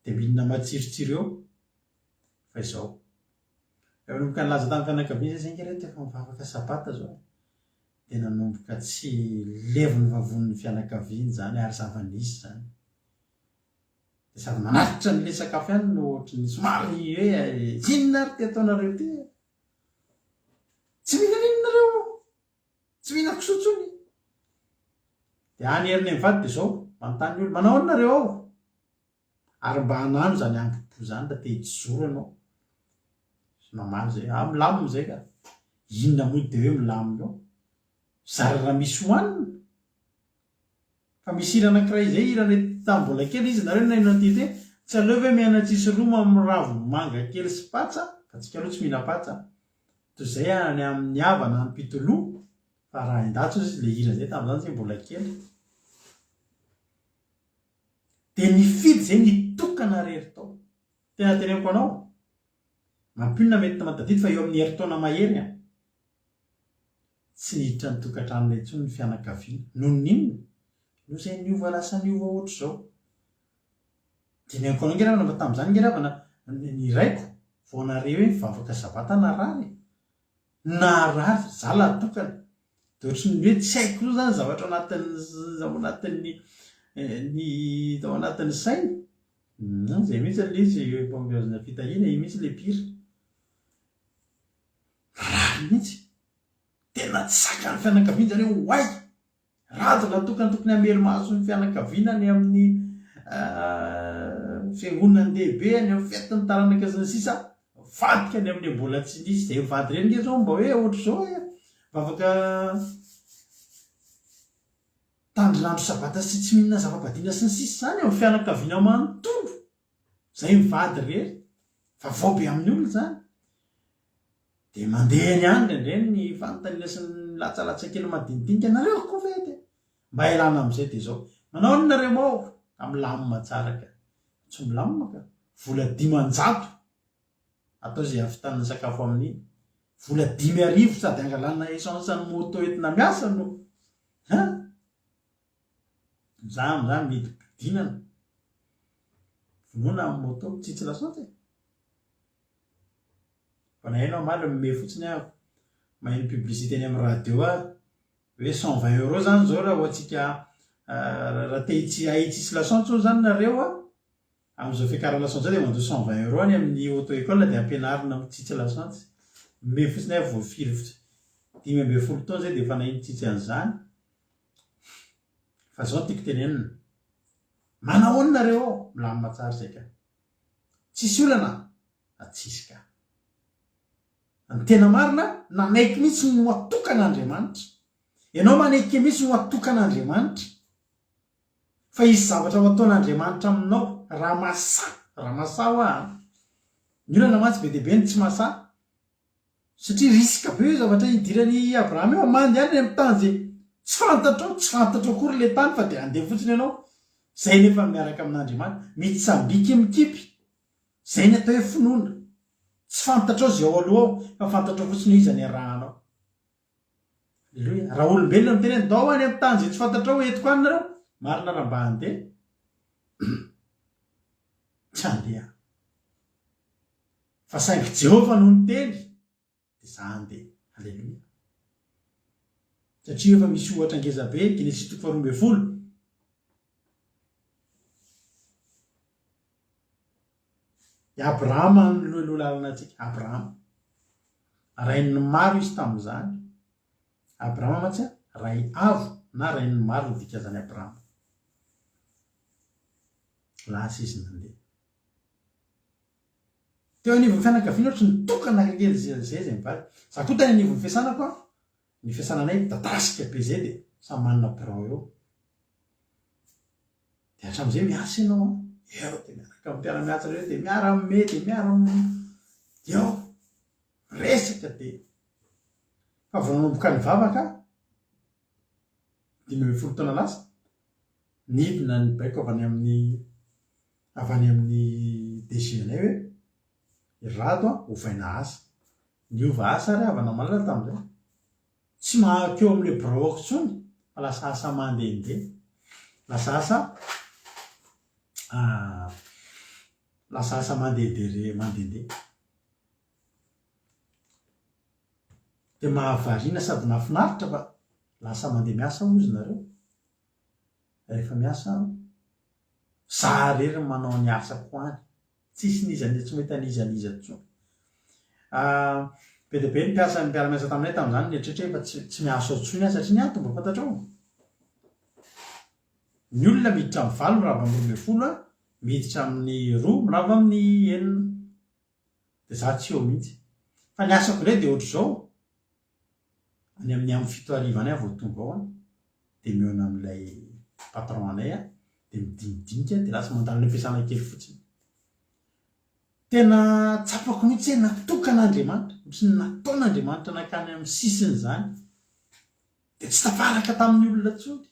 A: Dia mihinana matsirotsiro eo fa izao. Efa nanomboka nilaza tamin'ny fianakaviana izay, zay nge reto efa mivavaka sabata zao e. Dia nanomboka tsy levon'ny vavonin'ny fianakaviana izany ary zava-nisy izany. Dia sady manatitra an'ilay sakafo ihany no ohatran'ny somary hoe inona ary ity ataonareo ity e. Tsy mihinana inona nareo? Tsy mihinana kisoa intsony. Dia any herinay mivady dia izao, manontany ny olona, manao ahoana nareo ao? Ary mba hanano izany ambom-po izany raha te hijoro ianao. Mamaly izay, ah milamina izay ka. Inona moa dia hoe milamina eo? Zara raha misy hohanina. Fa misy hira anankiray izay, hiranay tamin'ny mbola kely izy, nareo naheno an'ity ity, tsy aleo ve miaina tsisy roma amin'ny ravimanga kely sy patsa, fa tsika aloha tsy mihina-patsa, toy izay any amin'ny havana any Pitoloha, fa arahin-datsa ozy izy le hira zay tamin'izany zay mbola kely. Dia nifidy zay nitokana rery tao. Tena teneniko anao, mampionona mety mahatadidy fa eo amin'ny herintaona mahery an. Tsy niditra ny tokantranonay intsony ny fianakaviana. Noho ny inona? Noho izay niova lasa niova ohatr'izao. Dinihako anao nge ravana fa tamin'izany nge ravana ny raiko vao nahare hoe nivavaka sabata narary e. Narary, za lahy tokana. Dia ohatran'ny hoe tsy haiko koa zany zavatra ao anatin'ny ao anatin'ny ny ao anatin'ny saina. Zay mihitsy ilay izy, fahombiazana fitahiana, io mihitsy ilay pire. Rariny mihitsy. Tena tsy zakan'ny fianakaviana izany hoe oay! Rado natokana tokony hamelo-maso ny fianakaviana any amin'ny fiangonan-dehibe, any amin'ny fetin'ny taranaka sy ny sisa Mivadika any amin'ny mbola tsy nisy. Izay mivady ireny nge izao mba hoe ohatr'izao e! Vavaka tandrin'andro sabata sy tsy mihinana zava-badiana sy ny sisa izany amin'ny fianakaviana manontolo. Zay mivady irery, vaovao be amin'ny olona izany. Dia mandeha eny ihany indraindray ny fanontaniana sy ny latsalatsa kely madinidinika, nareo koa ve dia mba ialana amin'izay dia izao, manao inona nareo moa? Ka milamina tsara ka. Tsy milamina ka. Vola 500 atao izay hahavitana ny sakafo amin'iny. Vola 5000 sady angalana essence ny moto entina miasa no hein? Za amin'izany mihidim-pidinana. Vonoina amin'ny moto, tsitsy lasantsy e. Vao naheno omaly mimehy fotsiny aho, maheno publicité eny amin'ny radio aho, hoe 120 euros zany zao raha ho antsika raha te hitsy hahay hitsitsy lasantsy hono zany nareo a, amin'izao fiakarana lasantsy izao dia mandoa 120 euros any amin'ny auto école dia ampianarina mitsitsy lasantsy. Mimehy fotsiny aho vao firy fotsiny, 15 taona zay dia efa nahay nitsitsy an'izany. Fa zao no tiako tenenina, manahoana nareo ao? Milamina tsara izay ka. Tsisy olana? A tsisy ka. Ny tena marina, nanaiky mihitsy ny ho atokan'Andriamanitra. Ianao maneke mihitsy ny ho atokan'Andriamanitra. Fa hisy zavatra ho ataon'Andriamanitra aminao raha masaha, raha masaha hoa an. Ny olana mantsy be dia be ny tsy masaha. Satria risque be io zavatra idiran'i Abrahama io, mandeha any amin'ny tany izay tsy fantatrao, tsy fantatrao akory ilay tany fa dia handeha fotsiny ianao. Izay nefa ny miaraka amin'Andriamanitra, mitsambiky mikipy. Izay ny atao hoe finoana. Tsy fantatrao izay ao aloha ao fa fantatrao fotsiny hoe iza ny arahanao. Aleloia. Raha olombelona no miteny hoe ndao any amin'ny tany izay tsy fantatrao entiko any nareo, marina raha mba handeha? Tsy handeha. Fa saingy Jehovah no niteny, dia za handeha. Haleloia. Satria efa misy ohatra ngeza be, Genesisy toko faharoa ambinifolo. I Abrahama no loha lalana antsika. Abrahama. Rain'ny maro izy tamin'izany. Abrahama mantsy ray avo na rain'ny maro ny dikan'izany Abrahama. Lasa izy nandeha. Teo anivon'ny fianakaviana ohatry ny tokana kely zay zay mivady. Za koa tany anivon'ny fiasana koa, ny fiasananay midadasika be zay dia samy manana birao eo. Dia hatramin'izay miasa ianao an! Eo dia miaraka amin'ny mpiara-miasa ireo dia miara-mimehy dia miara-m dia eo miresaka dia fa vao nanomboka nivavaka aho, 15 taona lasa, nidina ny baiko avy any amin'ny avy any amin'ny DG anay hoe i Rado an, ovaina asa. Niova asa ry havana malala tamin'izay. Tsy mahakeo amin'ilay biraoko intsony fa lasa asa mandehandeha. Lasa asa lasa asa mandehandeha mandehandeha. Dia mahavariana sady mahafinaritra fa lasa mandeha miasa hozy nareo. Rehefa miasa aho, za irery no manao ny asako any. Tsisy n'iza n'iza, tsy mahita n'iza n'iza intsony. Be dia be ny mpiasa mpiara-miasa taminay tamin'izany nieritreritra hoe efa tsy tsy miasa ao intsony aho satria ny antony mba fantatrao? Ny olona miditra amin'ny valo mirava amin'ny 12, miditra amin'ny roa mirava amin'ny enina. Dia za tsy eo mihitsy. Fa ny asako indray dia ohatr'izao, any amin'ny amin'ny fito hariva any aho vao tonga ao an, dia mihaona amin'ilay patron anay aho, dia midinidinika, dia lasa mandalo any am-piasana kely fotsiny. Tena tsapako mihitsy hoe natokan'Andriamanitra, ohatry ny nataon'Andriamanitra nankany amin'ny sisiny izany. Dia tsy tafaraka tamin'ny olona intsony.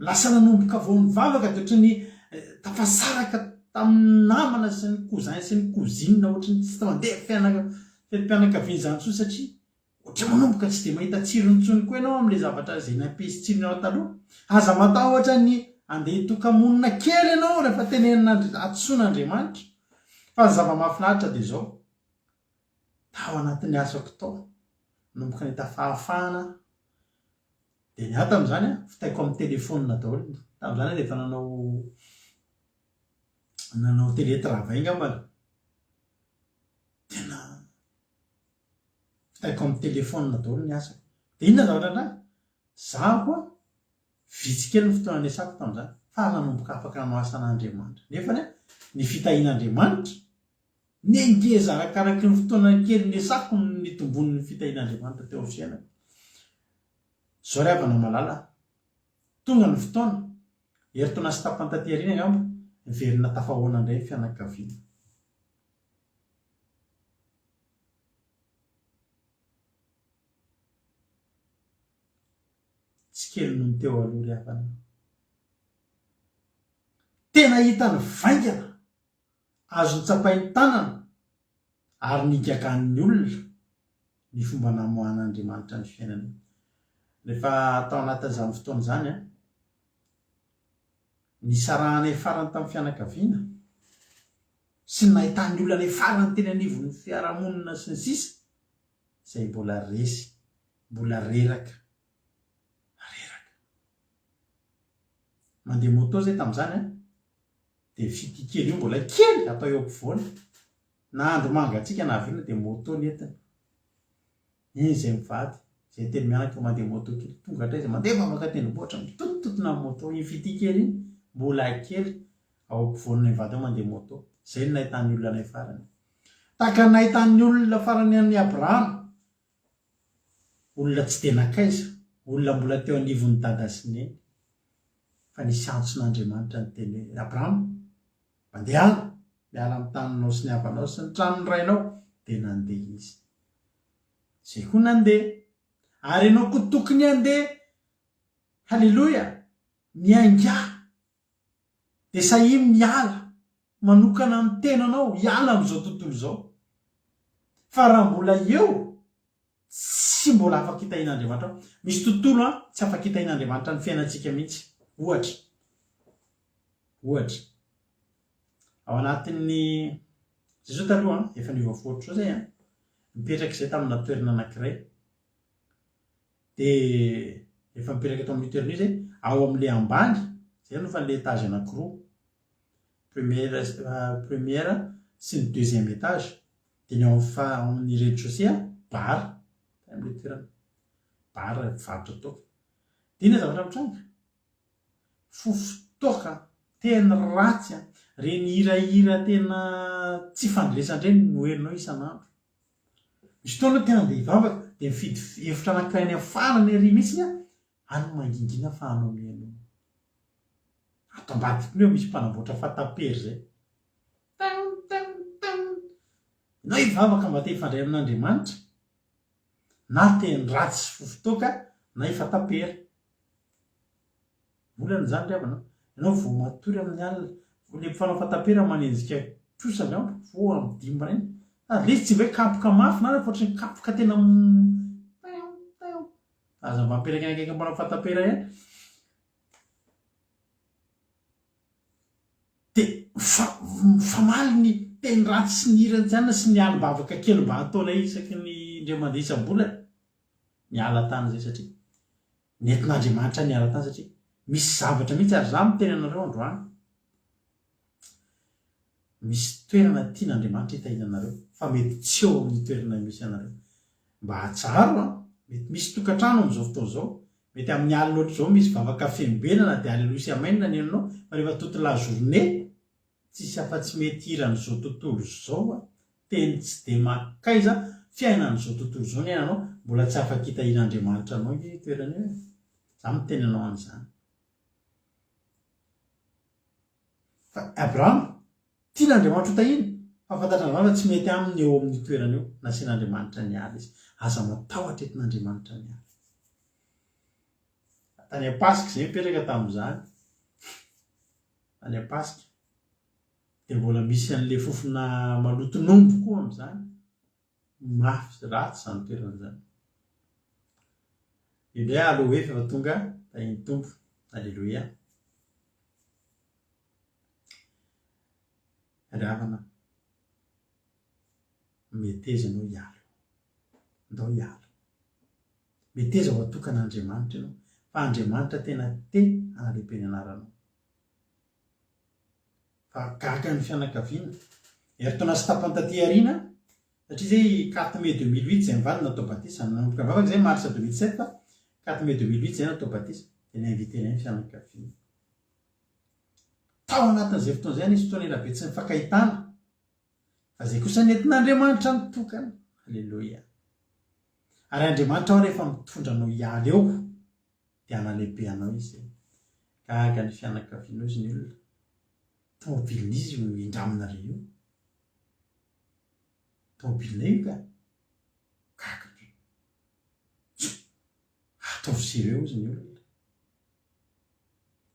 A: Lasa nanomboka vao nivavaka dia ohatry ny tafasaraka tamin'ny namana sy ny cousin sy ny cousine ohatry ny tsy mandeha fiainana fetim-pianakaviana izany intsony satria ohatry ny manomboka tsy dia mahita tsirony intsony koa ianao amin'ilay zavatra izay nampisy tsirony anao taloha. Aza matahotra ny handeha hitoka-monina kely ianao rehefa tenenin'Andri- antsoin'Andriamanitra. Fa ny zava-mahafinaritra dia izao, tao anatin'ny asako tao, nanomboka nahita fahafahana aho Dia ny ahy tamin'izany an, vitaiko amin'ny telephone daholo. Tamin'izany aho dia efa nanao nanao télétravail angambany. Tena vitaiko amin'ny telephone daholo ny asako. Dia inona ny zavatra nitranga? Zaho an, vitsy kely ny fotoana niasako tamin'izany, fa nanomboka afaka nanao asan'Andriamanitra. Nefany an, ny fitahian'Andriamanitra, nengeza arakaraky ny fotoana kely niasako no nitomboan'ny fitahian'Andriamanitra teo amin'ny fiainako. Zao ry havana malala a! Tonga ny fotoana, herintaona sy tapany taty aoriana angamba, niverina tafahoana indray ny fianakaviana. Tsy kely noho ny teo aloha ry havana a! Tena hita nivaingana, azo notsapain-tanana ary nigagan'ny olona ny fomba namoahan'Andriamanitra ny fiainana. Rehefa tao anatin'izany fotoana izany, nisarahanay farany tamin'ny fianakaviana sy ny nahitan'ny olona anay farany teny anivon'ny fiarahamonina sy ny sisa, izay mbola resy, mbola reraka, reraka. Mandeha moto zay tamin'izany an, dia fitia kely io mbola kely atao eo ampovoany. Na andro mangatsiaka na avy inona dia moto ny entiny. Iny izay mivady, izay telo mianaka mandeha moto kely, tonga hatraiza mandeha mamaky tendrombohitra mitotontotona amin'ny moto. Iny fitia kely iny mbola kely ao ampovoan'ny mivady ao mandeha moto. Izay no nahitan'ny olona anay farany. Tahaka ny nahitan'ny olona farany an'i Abrahama. Olona tsy dia nankaiza, olona mbola teo anivon'i dada sy neny. Fa nisy antson'Andriamanitra niteny hoe, Abrahama, mandehana, miala amin'ny taninao sy ny havanao sy ny tranon'ny rainao. Dia nandeha izy. Izay koa nandeha. Ary ianao koa tokony handeha. Haleloia! Miaingà. Dia sahia miala, manokana ny tenanao hiala amin'izao tontolo izao. Fa raha mbola eo, tsy mbola afaka hitahian'Andriamanitra ao. Misy tontolo an, tsy afaka hitahian'Andriamanitra ny fiainantsika mihitsy. Ohatra, ohatra, ao anatin'ny, zay zao taloha an, efa niova fo ohatr'izao zay an, nipetraka izay tamina toerana anankiray, Dia rehefa mipetraka eto amin'io toerana io izay, ao amin'ilay ambany, izay aloha fa ilay étage anankiroa, première première sy ny deuxième étage, dia ny ao amin'ny faha ao amin'ny rez-de-chaussée an, bar, izay amin'ilay toerana, bar mpivarotra toaka. Dia inona zavatra mitranga? Fofon-toaka, teny ratsy an, ireny hirahira tena tsy ifandresan-dreny no henonao isan'andro. Misy fotoana aho te handeha hivavaka dia mifidy efitra anankiray any amin'ny farany ary mihitsy aho, any no mangingina fa hanao mihaino. Atao. Ato ambadikiny eo misy mpanamboatra fatapery izay. Tan tan tan. Ianao hivavaka mba te hifandray amin'Andriamanitra. Na teny ratsy sy fofon-toaka na hifatapery. Olana izany ry havana a. Ianao vao matory amin'ny alina, ilay mpifanao fatapera manenjika trosa angamba, vao amin'ny dimy maraina. Sady ilay izy tsy hoe kapoka mafy na fa ohatran'ny kapoka tena taion taion. Aza mba mipetraka eny akaikin'ny mpanao fatapera ihany. Dia mifamaly ny teny ratsy sy ny hirany tsy anona sy ny alim-bavaka kely mba ataonay isaky ny indray mandeha isam-bolana. Niala tany izay satria nentin'Andriamanitra niala tany satria misy zavatra mihitsy ary izaho miteny anareo androany misy toerana tian'Andriamanitra hitahiana anareo fa mety tsy eo amin'ny toerana misy anareo. Mba atsaharo an! Mety misy tokantrano amin'izao fotoana izao, mety amin'ny alina ohatr'izao misy vavaka fiambenana dia aleloia sy amen ny henonao fa rehefa toute la journée Tsisy afa-tsy mety hiran'izao tontolo izao a! Teny tsy dia mankaiza, fiainan'izao tontolo izao ny iainanao, mbola tsy afaka hitahian'Andriamanitra anao ange io toerana io e! Za miteny anao an'izany. Fa Abrahama, tian'Andriamanitra ho tahiana, fa fantatr'Andriamanitra fa tsy mety aminy eo amin'io toerana io, nasian'Andriamanitra niala izy. Aza matahotra entin'Andriamanitra miala. Tany Ampasika izay mipetraka tamin'izany. Any Ampasika. Dia mbola misy an'ilay fofona maloton'omby koa amin'izany. Mafy sy ratsy izany toerana izany. Io indray aloe fa efa tonga tahin'ny Tompo. Aleloia. Ry havana, meteza ianao hiala. Ndao hiala. Meteza ho atokan'Andriamanitra ianao, fa Andriamanitra tena te hanalehibe ny anaranao. Fa gaga ny fianakaviana. Herintaona sy tapany taty aoriana, satria izay quatre mai 2008 izay mivady natao batisa, nanomboka nivavaka izay mars 2007, quatre mai 2008 izay natao batisa, dia ni-inviter-nay ny fianakaviana. Tao anatin'izay fotoana izay nisy fotoana elabe tsy nifankahitana, fa izay kosa nentin'Andriamanitra nitokana. Aleloia. Ary Andriamanitra ao rehefa mitondra anao hiala eo, dia hanalehibe anao Izy. Gaga ny fianakavianao izy ny olona. Tomobilin'izy io indraminareo io. Tomobilinay io ka. Gaga be. Ataovy sérieux ozy ny olona.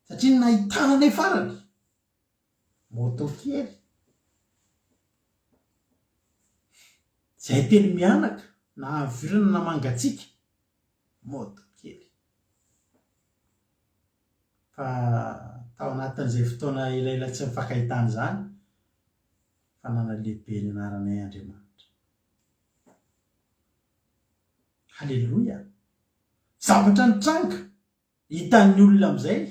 A: Satria ny nahitana anay farany, moto kely. Izay telo mianaka, na avirana na mangatsiaka, moto kely. Fa tao anatin'izay fotoana elaela tsy nifankahitana izany, fa nanalehibe ny anaranay Andriamanitra. Haleloia! Zavatra nitranga, hitan'ny olona amin'izay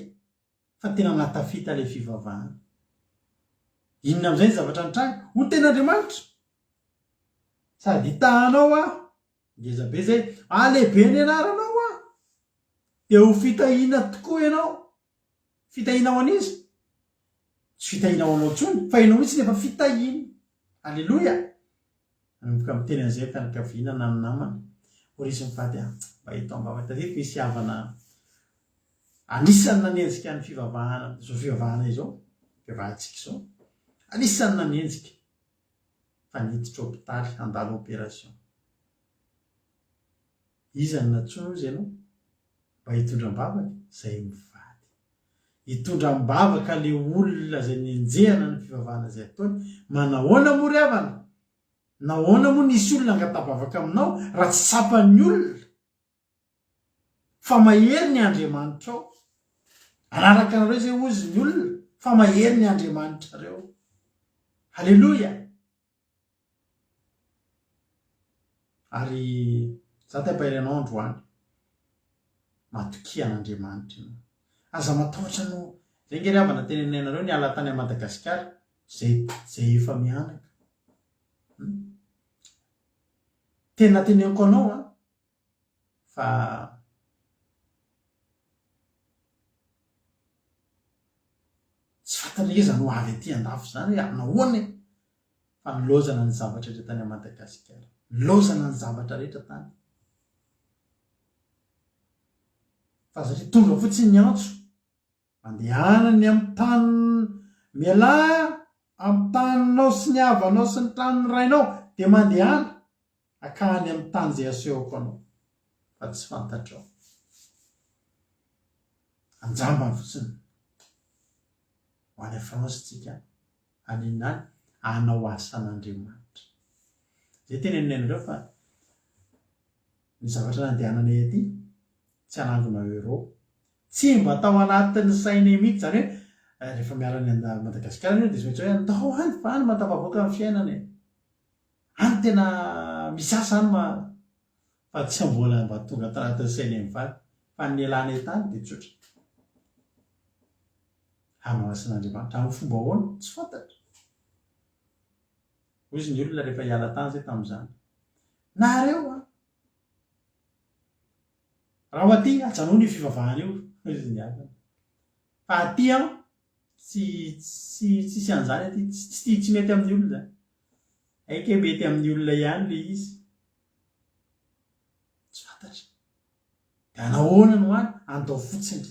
A: fa tena nahatafita ilay fivavahana. Inona amin'izay ny zavatra nitranga? Hoy ny tenin'Andriamanitra, Sady hitahanao aho, ngeza be izay, halehibe ny anaranao aho, dia ho fitahiana tokoa ianao. Fitahiana ho an'iza? Tsy fitahiana ho anao intsony, fa ianao mihitsy no efa fitahiana. Aleloia! Nanomboka miteny an'izay ny fianakaviana na ny namana. Hoy izy mivady, ah, mba eto am-bava. Tadidiko nisy havana anisan'ny nanenjika ny fivavahana, izao fivavahana izao, fivavahantsika izao. Anisan'ny nanenjika fa niditra hopitaly handalo opération. Iza no nantsoina hozy ianao? Mba hitondra am-bavaka? Izay mivady. Hitondra am-bavaka le olona izay nenjehana ny fivavahana izay ataony. Manahoana moa ry havana? Nahoana moa nisy olona angata-bavaka aminao raha tsy tsapan'ny olona fa mahery ny Andriamanitrao? Hanaraka anareo izay hozy ny olona fa mahery ny Andriamanitrareo. Haleloia! Ary za te hampahery anao androany, matokia an'Andriamanitra ianao. Aza matahotra no, zay nge ry havana teneninay anareo niala tany à Madagasikara, zay zay efa mianaka. Hum. Tena teneniko anao an, fa tsy fantatra iza no avy aty andafy izany hoe nahoana e! Fa nilaozana ny zavatra rehetra tany Madagasikara. Nilaozana ny zavatra rehetra tany. Fa satria tonga fotsiny ny antso. Mandehana any amin'ny tany, mialà amin'ny taninao sy ny havanao sy ny tranon'ny rainao, dia mandehana hankany amin'ny tany izay asehoko anao, fa tsy fantatrao. Anjambany fotsiny. Ho any France tsika, any inona any, hanao asan'Andriamanitra. Izay tenenina anareo fa ny zavatra nandehananay aty, tsy hanangona euro. Tsy mba tao anatin'ny sainay mihitsy izany hoe rehefa miala any Madagasikara anie dia tsy maintsy hoe andao any fa any mahatafavoaka ny fiainana e. Any tena misy asa any ma fa tsy mbola mba tonga tao anatin'ny sainay mivady fa ny nialanay tany dia tsotra. Hanao asan'Andriamanitra amin'ny fomba ahoana? Tsy fantatra. Hoy izy ny olona rehefa hiala tany izay tamin'izany. Nareo an! Raha ho aty, ajanony io fivavahana io, hoy izy ny havany. Fa aty an, tsy tsy tsisy an'izany aty, tsy tsy mety amin'ny olona izany. Haika hoe mety amin'ny olona ihany ilay izy. Tsy fantatra. Dia nahoana no any? Andao fotsiny.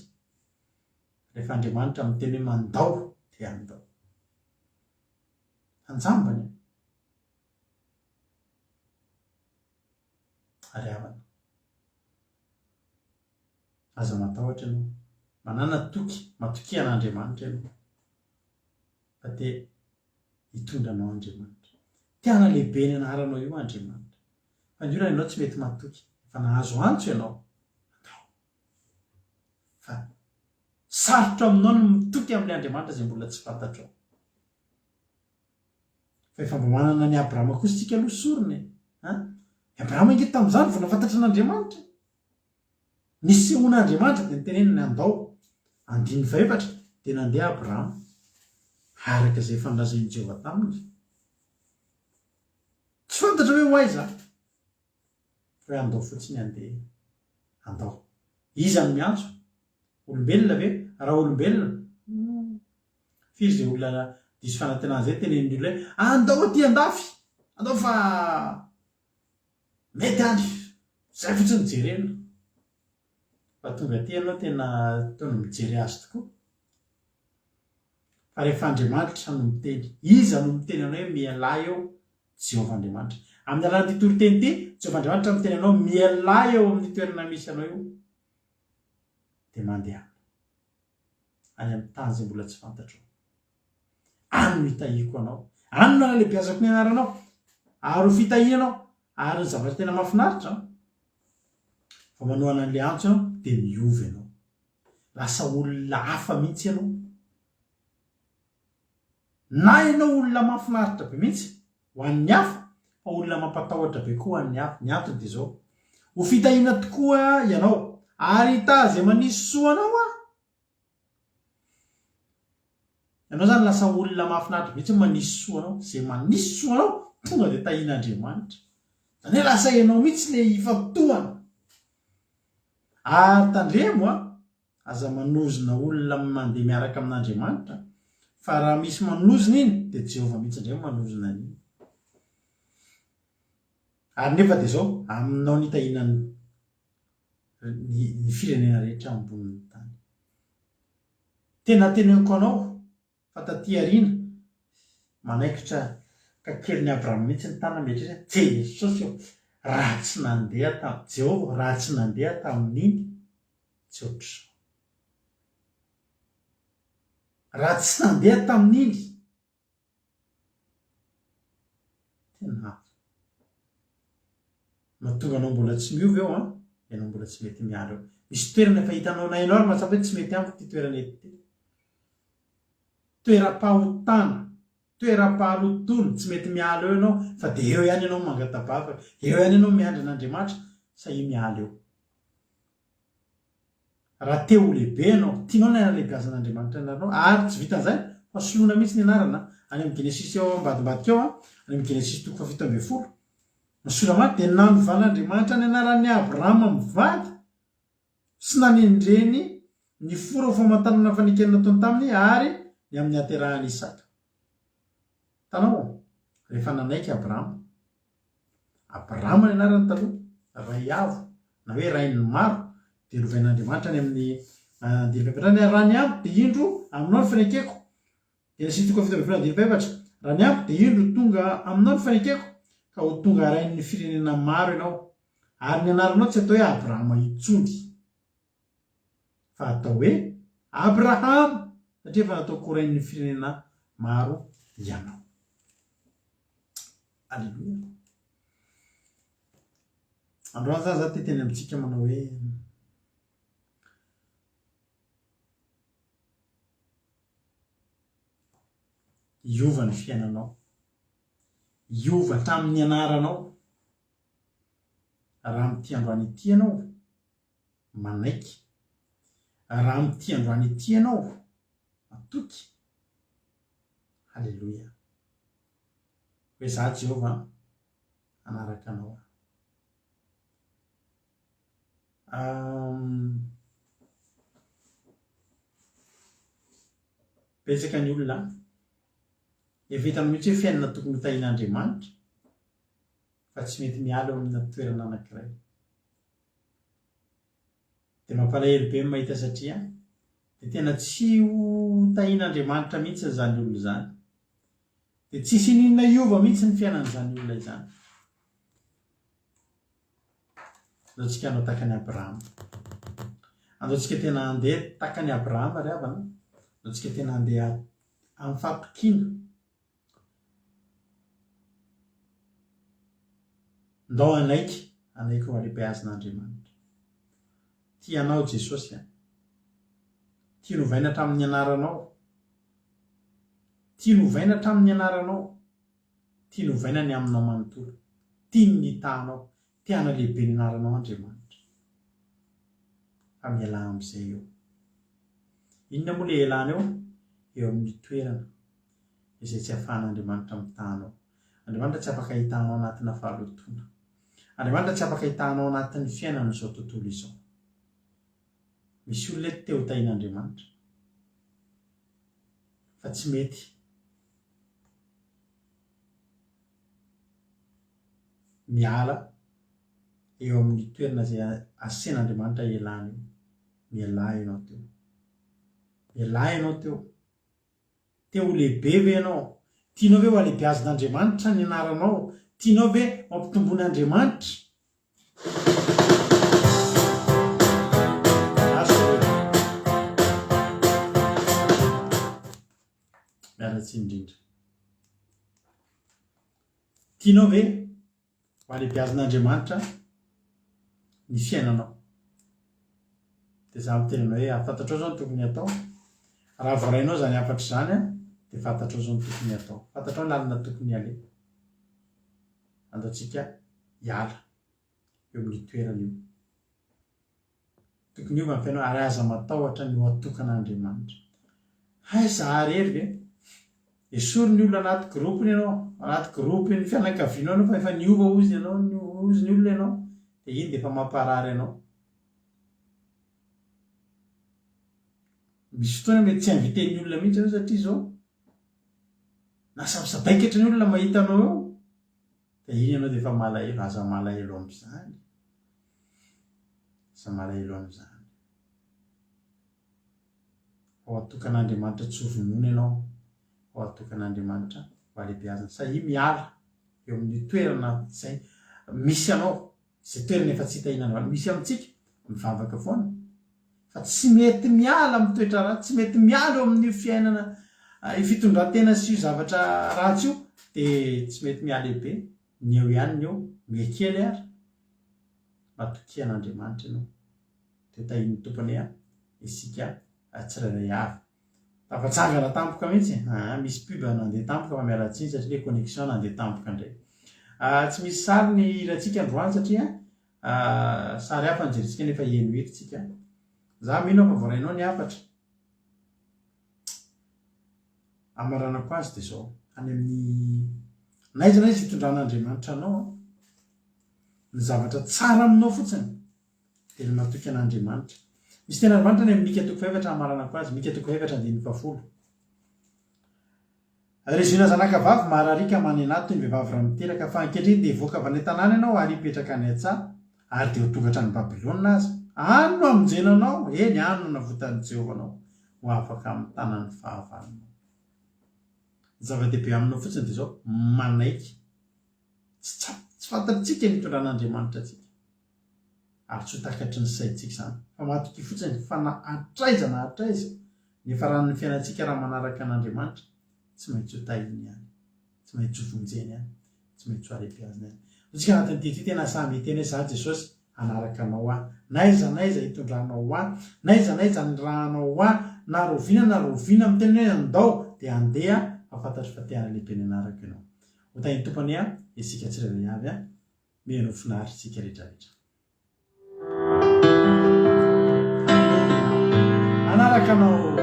A: Rehefa Andriamanitra miteny hoe mandao, dia andao. Anjambany an. Ary havana. Aza matahotra ianao. Manàna toky, matokia an'Andriamanitra ianao. Fa te hitondra anao Andriamanitra. Te hanalehibe ny anaranao io Andriamanitra. Fa ny olana ianao tsy mety matoky. Efa nahazo antso ianao. Andao. Fa sarotra aminao ny mitoky amin'ilay Andriamanitra izay mbola tsy fantatrao. Fa efa mba manana an'i Abrahama kosa isika aloha sorona e! An! I Abrahama ange tamin'izany vao nahafantatra an'Andriamanitra e! Nisehoan'Andriamanitra dia niteneniny handao. Andininy fahefatra, dia nandeha Abrahama, araka izay efa nolazain'i Jehovah taminy. Tsy fantatra hoe ho aiza, fa hoe handao fotsiny handeha. Handao. Iza no miantso? Olombelona ve? Raha olombelona, humm. Firy izay olona diso fanantenana izay tenenin'ny olona hoe andao aty andafy, andao fa mety any, izay fotsiny no jerena. Fa tonga aty ianao tena toa ny mijery azy tokoa. Fa rehefa Andriamanitra no miteny, iza no miteny anao hoe mialà eo? Jehovah Andriamanitra. Amin'ny alalan'ity toriteny ity, Jehovah Andriamanitra miteny anao mialà eo amin'ny toerana misy anao io, dia mandehana. any amin'ny tany izay mbola tsy fantatrao. Any no hitahiako anao. Any no hanalehibiazako ny anaranao. Ary ho fitahiana anao. Ary ny zavatra tena mahafinaritra, vao manohana an'ilay antso ianao, dia miova ianao. Lasa olona hafa mihitsy ianao. Na ianao olona mahafinaritra be mihitsy ho an'ny hafa, fa olona mampatahotra be koa ho an'ny hafa. Ny antony dia izao, ho fitahiana tokoa ianao, ary hitaha izay manisy soa anao aho. Ianao izany lasa olona mahafinaritra mihitsy manisy soa anao. Izay manisy soa anao, tonga dia tahian'Andriamanitra. Izany hoe lasa ianao mihitsy ilay ifantohana. Ary tandremo an, Aza manozona olona mandeha miaraka amin'Andriamanitra, fa raha misy manozona iny, dia Jehovah mihitsy indray no manozona an'iny. Ary nefa dia izao, aminao nitahiana ny, ny firenena rehetra ambonin'ny tany. Tena teneniko anao, Fa taty aoriana, manaikitra kakelin'i Abrahama mihitsy ny tanana mieritreritra hoe, Jesosy ô, raha tsy nandeha tam, Jehovah ô, raha tsy nandeha tamin'iny, tsy ohatr'izao. Raha tsy nandeha tamin'iny, tena hafa. Mahatonga anao mbola tsy miova eo an, ianao mbola tsy mety miala eo. Misy toerana efa hitanao na ianao ary mahatsapa hoe tsy mety amiko ity toerana eto ity. Toeram-pahotana, toeram-pahalotoana, tsy mety miala eo ianao fa dia eo ihany ianao mangata-bavaka, eo ihany ianao miandry an'Andriamanitra, sahia miala eo. Raha te ho lehibe ianao, tianao ny hanalehibeazan'Andriamanitra ny anaranao, ary tsy vitan'izay fa soloina mihitsy ny anarana, any amin'ny Genesisy ao ambadimbadika ao, any amin'ny Genesisy toko fahafito ambin'ny folo, ny sora-maty dia nanovan'Andriamanitra ny anaran'i Abrahama mivady sy nanendreny ny fora ho famantarana ny fanekena nataony taminy ary ny amin'ny hahaterahan'i Isaka. Hitanao, rehefa nanaiky Abrahama, Abrahama ny anarany taloha, ray avo, na hoe rain'ny maro, dia lovain'Andriamanitra any amin'ny Andininy fahefatra any, Raha ny amiko dia indro aminao ny fanekeko. Genesisy toko 17 andininy fahefatra, Raha ny amiko dia indro tonga aminao ny fanekeko, ka ho tonga rain'ny firenena maro ianao, ary ny anaranao tsy atao hoe Abrahama intsony, fa atao hoe Abrahama, satria efa nataoko ho rain'ny firenena maro ianao. Aleloia. Androany zany za te teny amintsika manao hoe Hiova ny fiainanao. Hiova hatramin'ny anaranao. Raha amin'ity androany ity ianao, manaiky. Raha amin'ity androany ity ianao, matoky. Haleloia. Hoe izaho Jehovah hanaraka anao aho. Betsaka ny olona efa hitany mihitsy hoe fiainana tokony ho tahian'Andriamanitra fa tsy mety miala eo amina toerana anankiray. Dia mampalahelo be ny mahita satria dia tena tsy ho tahian'Andriamanitra mihitsy izany olona izany. Dia tsisy ininona hiova mihitsy ny fiainan'izany olona izany. Andao tsika hanao tahaka an'i Abrahama. Andao tsika tena handeha tahaka an'i Abrahama ry havana. Andao tsika tena handeha amin'ny fahatokiana. Ndao hanaiky, hanaiky ho alehibeazin'Andriamanitra. Tia anao Jesosy a. Tiany hovaina hatramin'ny anaranao. Tiany hovaina hatramin'ny anaranao. Tiany hovaina ny aminao manontolo. Tiany ny hitahanao. Te hanalehibe ny anaranao Andriamanitra. Fa mialà amin'izay eo. Inona moa ilay ialana eo? Eo amin'ny toerana izay tsy ahafahan'Andriamanitra mitaha anao. Andriamanitra tsy afaka hitaha anao anatina fahalotoana. Andriamanitra tsy afaka hitaha anao anatin'ny fiainan'izao tontolo izao. Misy olona eto te ho tahin'Andriamanitra. Fa tsy mety. Miala eo amin'ny toerana izay asen'Andriamanitra hialana eo. Mialà ianao teo. Mialà ianao teo. Te ho lehibe ve ianao? Tianao ve ho alehibeazin'Andriamanitra ny anaranao? Tianao ve ho ampitomboin'Andriamanitra? Miala tsiny indrindra. Tianao ve ho alehibeazin'Andriamanitra ny fiainanao? Dia za miteny anao hoe fantatrao izao ny tokony hatao. Raha voarainao izany hafatra izany dia fantatrao izao ny tokony hatao. Fantatrao ny lalana tokony haleha. Andaontsika hiala eo amin'io toerana io. Tokony hiova ny fiainanao ary aza matahotra ny ho atokan'Andriamanitra. Hay za irery ve? Esory ny olona anaty groupe-ny ianao, anaty groupe-ny fianakavianao ianao fa efa niova hozy ianao, hozy ny olona ianao, dia iny dia efa mamparary anao. Misy fotoana mety tsy inviter-n'ny olona mihitsy ianao satria izao na samy sadaikatra ny olona mahita anao eo, dia iny ianao dia efa malahelo, aza malahelo amin'izany. Aza malahelo amin'izany. Ao atokan'Andriamanitra tsy ho vonoina ianao, ao atokan'Andriamanitra ho alehibeazina. Sahia miala eo amin'ny toerana izay misy anao, izay toerana efa tsy hita inona misy amintsika, mivavaka foana. Fa tsy mety miala amin'ny toetra ratsy, tsy mety miala eo amin'io fiainana, io fitondran-tena sy io zavatra ratsy io, dia tsy mety mihalehibe. Ny eo ihany ny eo, mihakely ary. Matokia an'Andriamanitra ianao. Dia tahian'ny Tompo anie isika tsirairay avy. Tafatsangana tampoka mihitsy e! Aa misy pub nandeha tampoka fa miala tsiny satria ilay connexion nandeha tampoka indray. Tsy misy sary ny hirantsika androany satria sary hafa no jerentsika nefa heno hira tsika. Za mino aho fa voarainao ny hafatra. Amaranako azy dia izao, any amin'ny n'aiza n'aiza itondran'Andriamanitra anao an, ny zavatra tsara aminao fotsiny dia ny matoky an'Andriamanitra. Misy tenin'Andriamanitra any amin'ny Mika toko fahefatra hamaranako azy, Mika toko fahefatra andininy fahafolo. Ry Ziona zanakavavy, marariaka manenà toy ny vehivavy raha miteraka, fa ankehitriny dia hivoaka avy any an-tanàna ianao ary hipetraka any an-tsaha, ary dia ho tonga hatrany Babylona aza. Any no hamonjena anao, eny, any no hanavotan'i Jehovah anao ho afaka amin'ny tanan'ny fahavalonao. Ny zava-dehibe aminao fotsiny dia izao, manaiky. Tsy tsap, tsy fantatsika ny hitondran'Andriamanitra antsika. Ary tsy ho takatry ny saintsika izany. Fa matokia fotsiny fa na hatraiza na hatraiza ny hiafaran'ny fiainantsika raha manaraka an'Andriamanitra, tsy maintsy ho tahiny ihany. Tsy maintsy ho vonjeny ihany. Tsy maintsy ho alebiazina ihany. Isika anatin'ity ity tena samy hiteny hoe, Izaho Jesosy, hanaraka anao aho. N'aiza n'aiza hitondranao ahy, n'aiza n'aiza anirahanao ahy, na rahoviana na rahoviana miteny hoe andao dia handeha aho fa fantatro fa te hanalehibe ny anarako ianao. Ho tahin'ny Tompo anie isika tsirairay avy. Mihaino finaritra isika rehetra rehetra. Haleloia. Hanaraka anao.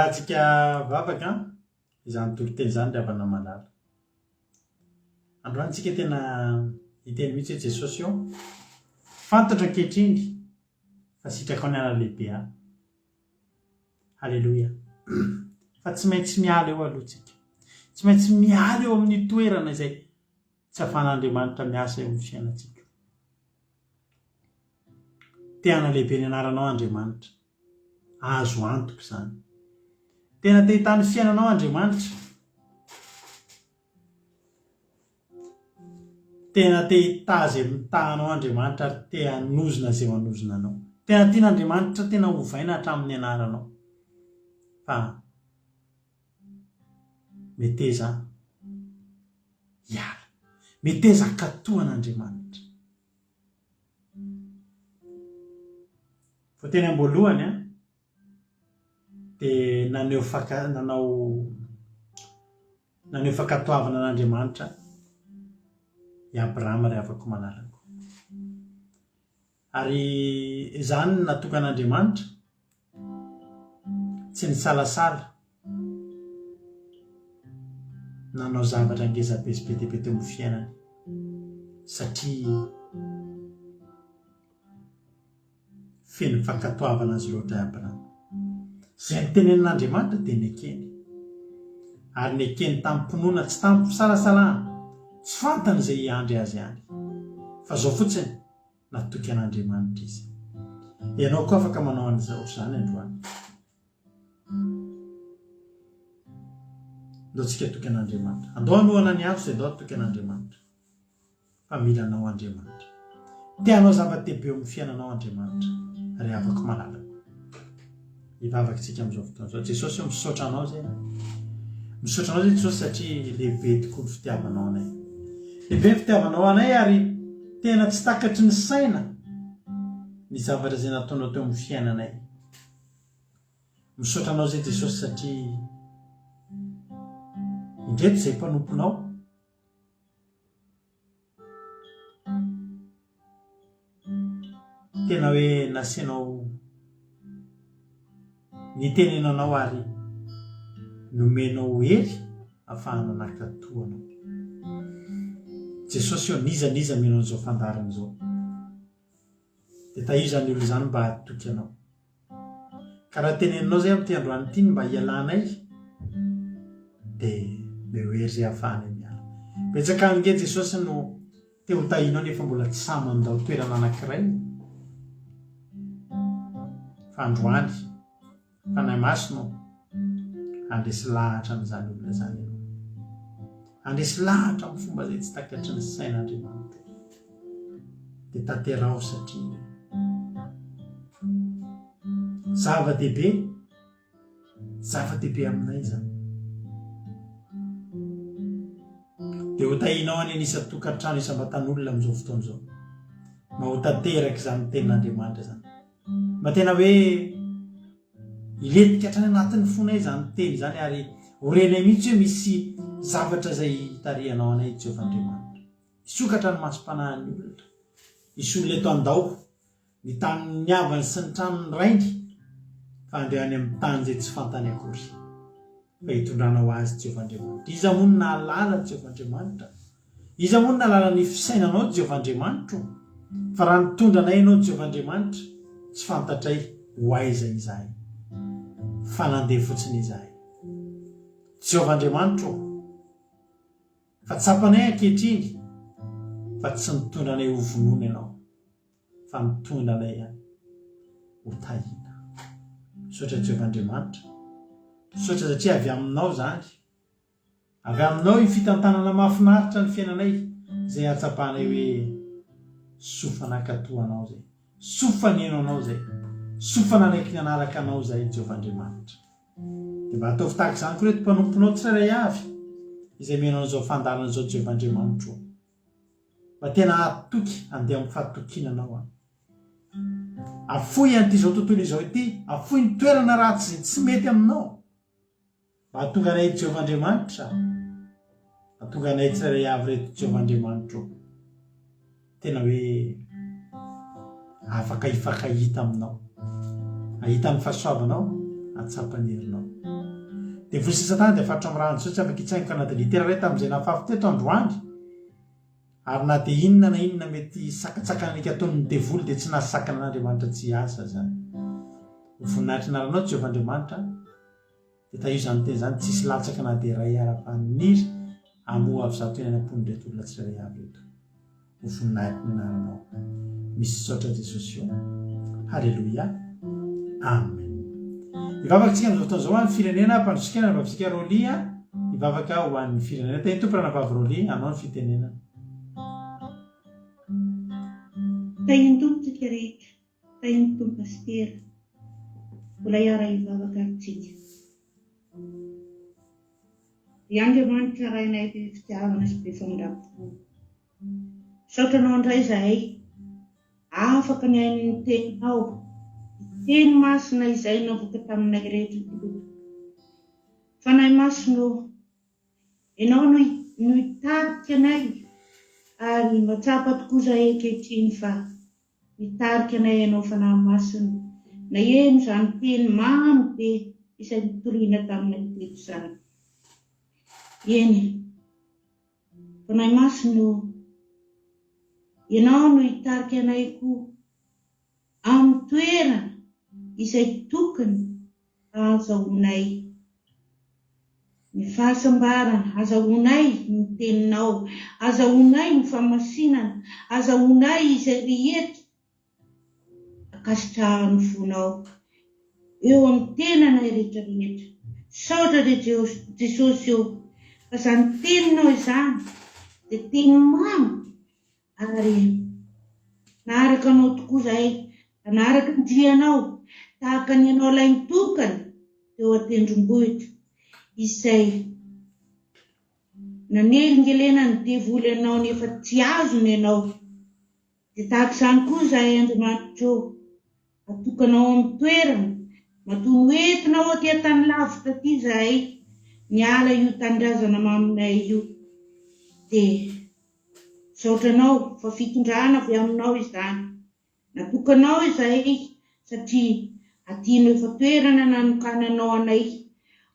A: Arahantsika vavaka izany toriteny izany ry havana malala. Androany tsika tena hiteny mihitsy hoe Jesosy ô, fantatro ankehitriny fa sitrakao ny hanalehibe ahy. Haleloia. Fa tsy maintsy miala eo aloha tsika. Tsy maintsy miala eo amin'ny toerana izay tsy afahan'Andriamanitra miasa eo amin'ny fiainantsika. Te hanalehibe ny anaranao Andriamanitra. Azo antoka izany. Tena te hitahy ny fiainanao Andriamanitra. Tena te hitahy izay mitaha anao Andriamanitra ary te hanozona izay manozona anao. Tena tian'Andriamanitra tena hovaina hatramin'ny anaranao. Fa meteza hiala. Meteza hankatò an'Andriamanitra. Vao teny am-boalohany an, dia naneho faka, nanao, naneho fankatoavana an'Andriamanitra i Abrahama ry havako malalako. Ary izany no natokan'Andriamanitra, tsy nisalasala nanao zavatra ngeza be sy be dia be teo amin'ny fiainany, satria feno fankatoavana azy loatra i Abrahama. Izay notenenin'Andriamanitra dia nekeny. Ary nekeny tamim-pinoana tsy tamim-pisalasalana. Tsy fantany izay hiandry azy any. Fa izao fotsiny, natoky an'Andriamanitra izy. Ianao koa afaka manao an'izao ohatr'izany androany. Andao tsika hatoky an'Andriamanitra. Andao hanohana ny antso dia andao hatoky an'Andriamanitra. Fa mila anao Andriamanitra. Te hanao zava-dehibe eo amin'ny fiainanao Andriamanitra, ry havako malalako. Hivavaka isika amin'izao fotoana izao. Jesosy ô, misaotra anao izay. Misaotra anao izay Jesosy satria lehibe tokoa ny fitiavanao anay. Lehibe ny fitiavanao anay ary tena tsy takatry ny saina ny zavatra izay nataonao teo amin'ny fiainanay. Misaotra anao izay Jesosy satria indreto izay mpanomponao. Tena hoe nasianao nitenenanao ary nomenao hery afahana nakato anao. Jesosy ô, n'iza n'iza mino an'izao fandaharana izao. Dia tahio izany olona izany mba hatoky anao. Ka raha teneninao izay amin'ity androany ity ny mba hialanay dia meo hery izay ahafahanay miala. Betsaka ange Jesosy no te ho tahinao nefa mbola tsy sahy mandao toerana anankiray. Fa androany Fanahy Masina ô, handresy lahatra an'izany olona izany Ianao. Handresy lahatra amin'ny fomba izay tsy takatry ny sain'Andriamanitra. Dia tanteraho satria zava-dehibe, zava-dehibe aminay izany. Dia ho tahinao any an'isan-tokantrano isam-batan'olona amin'izao fotoana izao. Mba ho tanteraka izany tenin'Andriamanitra izany. Mba tena hoe hilentika hatrany anatin'ny fonay izany teny izany ary ho renay mihitsy hoe misy zavatra izay hitarihanao anay Jehovah Andriamanitra. Hisokatra ny masom-panahin'ny olona. Hisy olona eto handao ny tanin'ny havany sy ny tranon'ny rainy fa handeha any amin'ny tany izay tsy fantany akory. Fa hitondranao azy Jehovah Andriamanitra. Iza moa no nahalala Jehovah Andriamanitra? Iza moa no nahalala ny fisainanao Jehovah Andriamanitro? Fa raha nitondra anay Ianao Jehovah Andriamanitra, tsy fantatray ho aiza izahay. Fa nandeha fotsiny izahay. Jehovah Andriamanitro ô, fa tsapanay ankehitriny fa tsy nitondra anay ho vonoina Ianao. fa mitondra anay ihany ho tahiana. Misaotra Jehovah Andriamanitra. Misaotra satria avy aminao izany. Avy aminao io fitantanana mahafinaritra ny fiainanay izay ahatsapanay hoe soa fa nankatò anao izay. Soa fa nino anao izay. Soa fa nanaiky ny hanaraka anao izahay Jehovah Andriamanitra. Dia mba ataovy tahaka izany koa ireto mpanomponao tsirairay avy izay mihaino an'izao fandaharana izao Jehovah Andriamanitro. Mba tena hatoky handeha amin'ny fahatokiana anao aho. Afoy an'ity izao tontolo izao ity, afoy ny toerana ratsy izay tsy mety aminao. Mba hahatonga anay Jehovah Andriamanitra, hahatonga anay tsirairay avy ireto Jehovah Andriamanitro. Tena hoe afaka hifankahita aminao. Hahita ny fahasoavanao, hahatsapa ny herinao. Devoly sy Satana dia faritra amin'ny rano izao tsy afaka hitsaingoka na dia litera iray tamin'izay nafafy teto androany. Ary na dia inona na inona mety sakantsakana ataon'ny devoly dia tsy nahasakana an'Andriamanitra tsy hiasa izany. Ho voninahitry ny anaranao Jehovah Andriamanitra, dia tahio izany teny izany tsy hisy latsaka na dia iray ara-paniry hamoa avy izato eny am-pon'ireto olona tsirairay avy ireto. Ho voninahitry ny anaranao. Misaotra Jesosy o. Haleloia. Amen. Hivavaka tsika amin'izao fotoana izao ho an'ny firenena, ampandrosoka ny anabavintsika Rolly a. Hivavaka ho an'ny firenena. Tahin'ny Tompo ranabavy Rolly, anao ny fitenenana.
E: Tahin'ny Tompo tsika rehetra. Tahin'ny Tompo Pasitera. Mbola hiara-hivavaka ary tsika. Ry Andriamanitra Rainay be fitiavana sy be famindram-po. Misaotra Anao indray izahay afaka nihaino ny Teninao, ny Teny Masina izay navoaka taminay rehetra Tompo. Fanahy Masina ô, Ianao no no hitarika anay ary mahatsapa tokoa izahay ankehitriny fa mitarika anay Ianao Fanahy Masina naheno izany teny mamy be izay notorina taminay teto izany. Eny, Fanahy Masina ô, Ianao no hitarika anay koa amin'ny toerana izay tokony hahazahoanay ny fahasambarana, hahazahoanay ny Teninao, hahazahoanay ny fahamasinana, hahazahoanay izay rehetra Ankasitrahan'ny fonao eo amin'ny tenanay rehetra rehetra. Misaotra re Jesosy ô fa izany teninao izany dia teny mamy ary hanaraka anao tokoa izahay, hanaraka ny dianao tahaka ny anao ilay nitokana teo an-tendrombohitra izay nanelingelenan'ny devoly anao nefa tsy azony ianao. Dia tahaka izany koa izahay Andriamanitra ô, atokanao amin'ny toerana, matoa noentinao aty an-tany lavitra aty izahay, niala io tanindrazana maminay io. Dia misaotra Anao fa fitondrana avy Aminao izany. Natokanao izahay satria aty no efa toerana nanokananao anay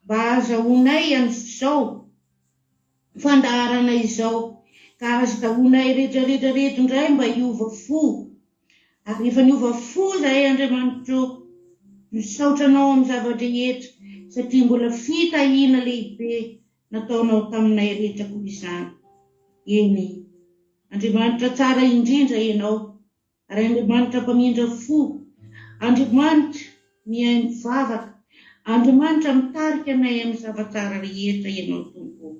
E: mba hahazahoanay an'izao fandaharana izao ka azahoanay rehetra rehetra reto indray mba hiova fo ary efa niova fo zahay Andriamanitra ô misaotra anao amin'ny zava-drehetra satria mbola fitahiana lehibe nataonao taminay rehetra koa izany eny Andriamanitra tsara indrindra ianao Ary Andriamanitra mpamindra fo, Andriamanitra mihaino vavaka, Andriamanitra mitarika anay amin'ny zava-tsara rehetra Ianao Tompo ô.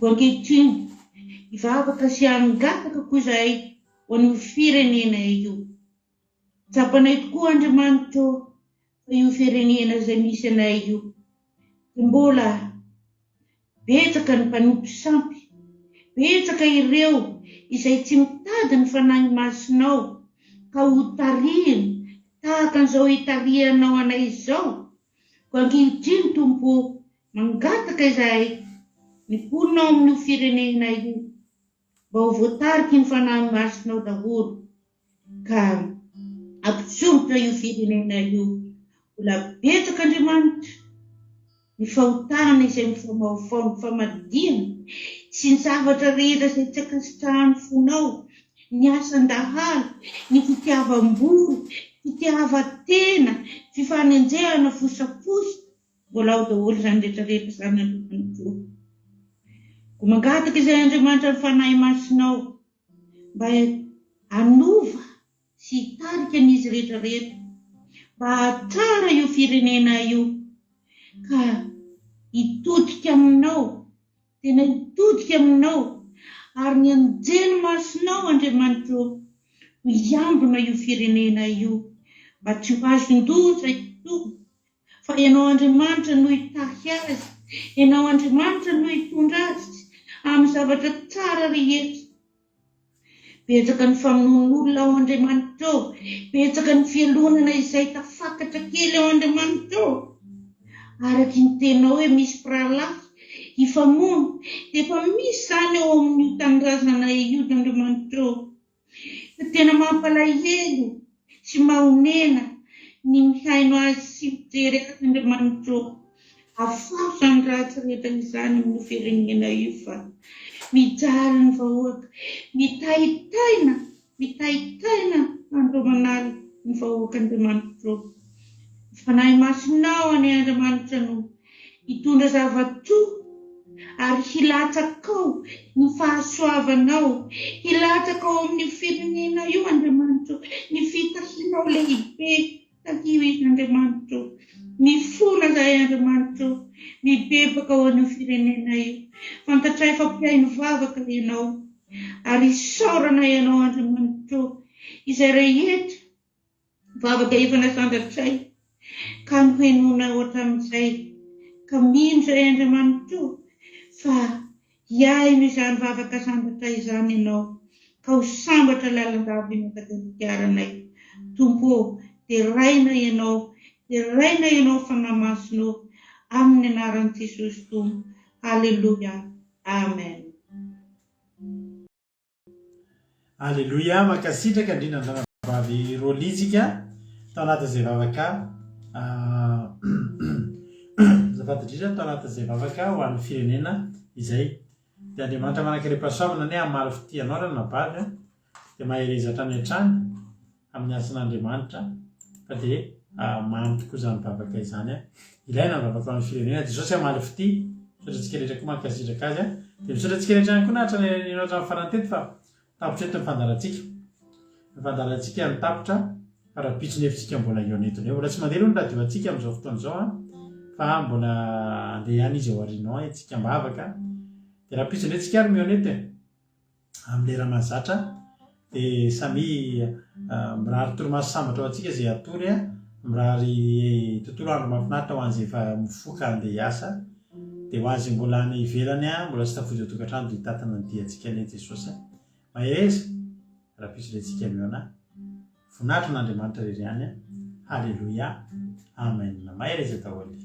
E: Koa ankehitriny, hivavaka sy hangataka koa izahay ho an'io firenenay io. Tsapanay tokoa Andriamanitra ô fa io firenena izay misy anay io dia mbola Betsaka ny mpanompo sampy, betsaka ireo izay tsy mitady ny Fanahy Masinao ka ho tarihina tahaka an'izao itarihanao anay izao. Koa ankehitriny, Tompo ô, mangataka izahay, ny mponina ao amin'io firenena io, mba ho voatariky ny Fanahy Masinao daholo, ka hampisondrotra io firenena io. Mbola betsaka Andriamanitra ny fahotana izay mifamahofaho ny famadihana sy ny zavatra rehetra izay tsy ankasitrahan'ny fonao, ny asan-dahalo, ny fitiavam-bola, fitiavan-tena, fifanenjehana fosafosa, mbola ao daholo izany rehetra rehetra izany Andriamanitra o. Koa mangataka izay Andriamanitra ny Fanahy Masinao mba hanova sy hitarika an'izy rehetra rehetra mba hahatsara io firenena io ka hitodika aminao, tena hitodika aminao ary ny anjely masinao Andriamanitra ô no hiambina io firenena io mba tsy ho azon-doza intsony fa Ianao Andriamanitra no hitahy azy, Ianao Andriamanitra no hitondra azy amin'ny zavatra tsara rehetra. Betsaka ny famonoan'olona ao Andriamanitra ô, betsaka ny fialonana izay tafakatra kely ao Andriamanitra ô. Araky ny teninao hoe misy mpirahalahy hifamono dia efa misy izany ao amin'io tanindrazanay io Andriamanitra ô. Fa tena mampalahelo sy mahonena ny mihaino azy sy mijery azy Andriamanitra ô. Afaho izany ratsy rehetra izany amin'io firenena io fa mijaly ny vahoaka, mitaitaina, mitaitaina andro aman'alina ny vahoaka Andriamanitra ô. Ny Fanahy Masinao anie Andriamanitra no hitondra zava-tsoa ary hilatsaka ao ny fahasoavanao, hilatsaka ao amin'io firenena io Andriamanitra ô, ny fitahianao lehibe. Tahio izy Andriamanitra o! Mifona izahay Andriamanitra o! Mibebaka ho an'io firenena io. Fantatray fa mpihaino vavaka Ianao. Ary isaorana Ianao Andriamanitra o! Izay rehetra vavaka efa nasandratray ka nohenoinao hatramin'izay. Ka mino izahay Andriamanitra o! Fa Hihaino izany vavaka sambatra izany ianao, ka ho sambatra lalandava i Madagasikaranay. Tompo ô, deraina Ianao, deraina Ianao Fanahy Masina ô, amin'ny anaran'i Jesosy Tompo. Aleloia. Amen.
A: Aleloia, mankasitraka indrindra ny ranabavy Rolly tsika tao anatin'izay vavaka azafady indrindra tao anatin'izay vavaka ho an'ny firenena izay. Dia Andriamanitra manan-karem-pahasoavana anie hamaly fitia anao ranabavy a. Dia mahereza hatrany hatrany amin'ny asan'Andriamanitra fa dia mamy tokoa izany vavaka izany. Ilaina ny vavaka ho an'ny firenena. Jesosy hamaly fitia. Misaotra antsika rehetra koa mankasitraka azy. Dia misaotra antsika rehetra ihany koa naharitra nihaino hatramin'ny farany teto fa tapitra eto ny fandaharantsika. Ny fandaharantsika no tapitra fa rahampitso ny hevitsika mbola hihaona eto indray. Mbola tsy mandeha aloha ny radio antsika amin'izao fotoana izao an, fa mbola handeha ihany izy ao aoriana ao antsika am-bavaka. Dia rahampitso indray tsika ary mihaona eto e. Amin'ny lera mahazatra dia samia mirary torimaso sambatra ho antsika izay hatory, mirary tontolo andro mahafinaritra ho an'izay efa mifoha ka handeha hiasa, dia ho an'izay mbola any ivelany mbola tsy tafody ao an-tokantrano dia hitantana ny diantsika anie Jesosy. Mahereza, rahampitso indray tsika mihaona. Voninahitra an'Andriamanitra irery ihany. Haleloia. Amen. Mahereza daholo.